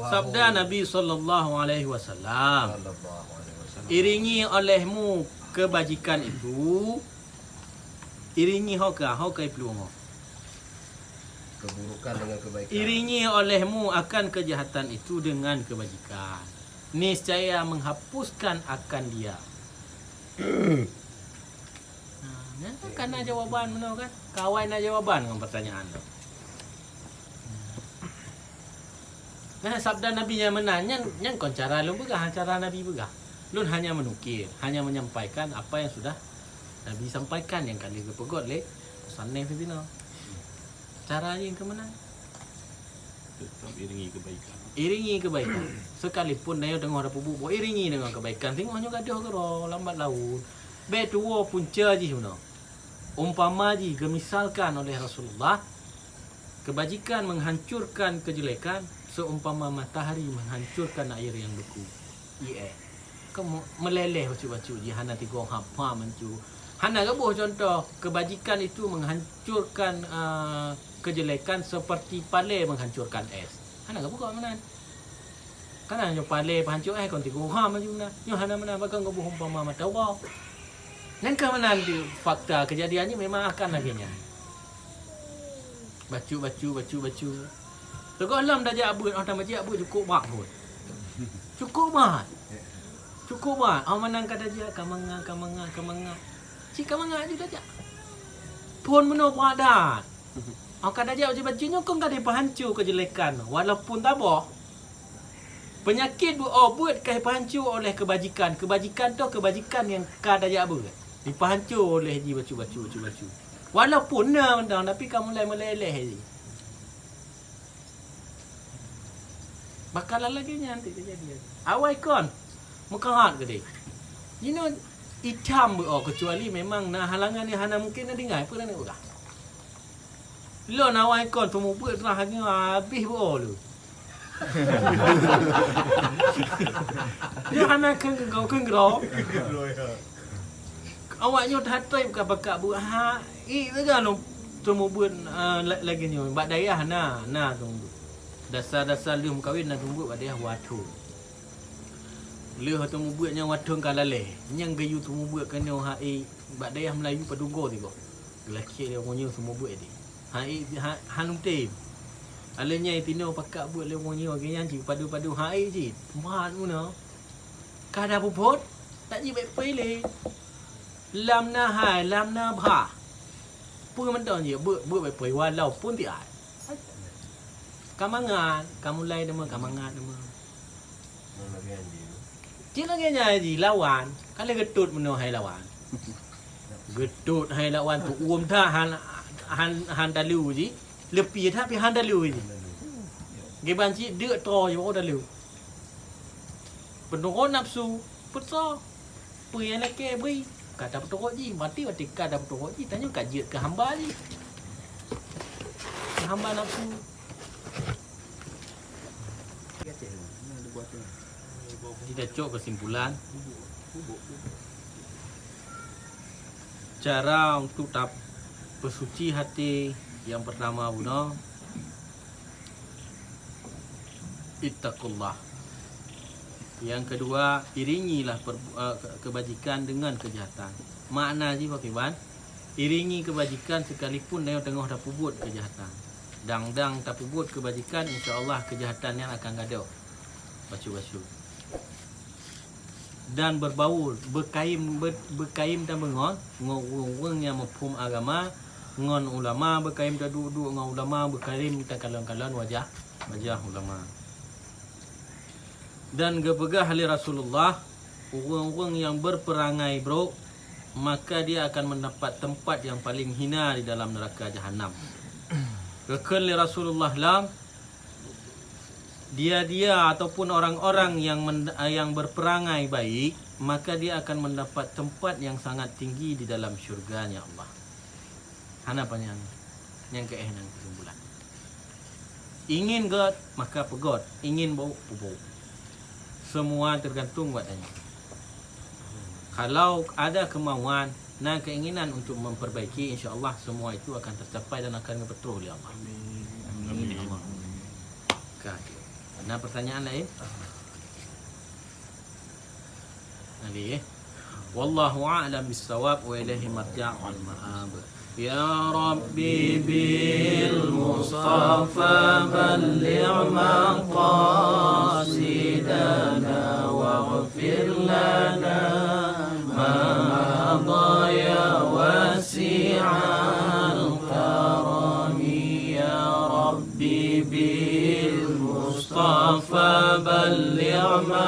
Sabda Nabi sallallahu alaihi wasallam, "Iringi olehmu kebajikan itu, iringi ho ka, ho ka iplueng ho. Keburukan dengan kebaikan. Iringi olehmu akan kejahatan itu dengan kebajikan. Niscaya menghapuskan akan dia." Nah, nyan kan, kan na jawaban meunoe kan? Ka awai na jawaban ngon pertanyaan tu. Nah, sabda Nabi nyang meunan nyan, nyan kon cara lôn peugah, cara Nabi peugah. Lôn hanya menukil, hanya menyampaikan apa yang sudah Nabi sampaikan nyang ka lheueh geupeugöt lé musannif sinan. Cara jih keu meunan. Tetap iringi kebaikan. Iringi kebaikan. Sekalipun tanyoe teungoh tapeubuet, iringi dengan kebaikan. Teungoh nyoe gadoh keudroe lambat laun. Bèk tuwoe punca jih meunoe. Umpama jih geumisalkan oleh Rasulullah, kebajikan menghancurkan kejelekan seumpama matahari menghancurkan air yang beku. Ié. Ka meu-, meuleleh bacut-bacut jih hana tigong haba mancu. Hana geuboh contoh, kebajikan itu menghancurkan, eh, kejelekan seperti palé menghancurkan es. Hana geuboh meunan. Kana nyoe palé pahancô, eh, kon tigo ha maju na. Nyoe hana meunan, bahkan geuboh umpama mata uroe. Nyan ka meunan di fakta kejadian nyoe memang akan lagèe nyan. Bacut, bacut, bacut, bacut. Teungoh lom tajak beuet, oh, tamajak beuet cukôp mat phôn. Cukôp mat. Cukôp mat. Oh, meunan ka tajak, ka mangat, ka mangat, ka mangat. Cit ka mangat ju tajak. Phôn meunoe padat. Oh, ka tajak baju-baju nyoe kon ka dipahancô kejelekan, walaupun taboh. Penyakit beuet ka dipahancô oleh kebajikan. Kebajikan toh kebajikan nyang ka tajak beuet. Dipahancô oleh jih bacut-bacut, bacut-bacut. Walaupun na mantong, tapi ka mulai meuleleh jih. Bakalan lagèe nyan teujadi. Awai kon, meukahat keudeh. Jinoe itam beuoh, kecuali memang na halangan nyang hana mungken na tinggai, peue na neupeugah. Lôn awai kon teumubeuet teungoh nyoe habéh beuoh lôn. Nyoe hana kheun keudroe, kheun keudroe. Awak nyoe that-that ka pakak beuet, ha, ék teuga lôn teumubeuet, eh, la-, lagèe nyoe. Bak dayah na, na teumubeuet. Dasar-dasar lheueh meukawen na teumubeuet bak dayah watho. Lheueh teumubeuet nyang watho ka lalè. Nyang geuyue teumubeuet keunoe ha ék, bak dayah Meulayu padum goe sigoe. Geulakèe lé ureueng nyoe teumubeuet di. Ha ék, ha, han tem. Alèh nyan tinoe pakak beuet lé ureueng nyoe, geuh nyan cit padum-padum ha ék cit. Mat meunoe. Ka na peuphôn, tak jibak peuilée. Lam na hai, lam na bhah. Peue mantong jih, beuet, beuet bak peuilée, walaupun tiat. Ka mangat, ka mulai deungoe, ka mangat deungoe. Cit lagèe nyan jih, lawan. Ka lheueh geutot meunoe hai lawan. Geutot hai lawan, teuuem that han, han, han talu jih. Leupie that pih han talu jih. Giban cit deuk troe jih, baru talu. Peuturot nafsu, peusoe. Peue nyang lakèe bri, ka tapeuturot jih, maté watèe ka tapeuturot jih, tanyoe ka jeuet keu hamba jih. Keu hamba nafsu. Kita cok kesimpulan. Cara untuk tap-, peusuci hati yang pertama bunoe, ittaqullah. Yang kedua, iringilah perbu-, eh, ke-, kebajikan dengan kejahatan. Makna jih pakriban? Iringi kebajikan sekalipun tanyoe teungoh tapeubuet kejahatan. Dang-dang tapeubuet kebajikan, insya Allah kejahatan nyan akan gadôh. Bacut-bacut. Dan berbaur, beukayém, be-, beukayém tabeungon ngon ureueng-ureueng nyang muphom agama, ngon ulama beukayém taduek-duek ngon ulama, beukayém takalon-kalon wajah, wajah ulama. Dan geupeugah lé Rasulullah, ureueng-ureueng nyang berperangai brok, maka dia akan mendapat tempat yang paling hina di dalam neraka Jahannam. Geukheun lé Rasulullah lom, dia-dia ataupun orang-orang yang men-, yang berperangai baik, maka dia akan mendapat tempat yang sangat tinggi di dalam syurga-Nya Allah. Hana panyang. Nyang keuh nyan kesimpulan. Ingin göt, maka peugot. Ingin bôk, peubuet. Semua tergantung buat tanyoe. Kalau ada kemauan, na keinginan untuk memperbaiki, insya Allah semua itu akan tercapai dan akan geupeutroh lé Allah. Amin. Amin. Ka. Na pertanyaan lain? Jadi, eh. Wallahu a'lam bissawab wa ilaihi marja' wal ma'ab. Ya Rabbi bil Mustafa balligh maqasidana waghfir lana ma madha ya wasi'al karami. Ya Rabbi bil Mustafa balligh ma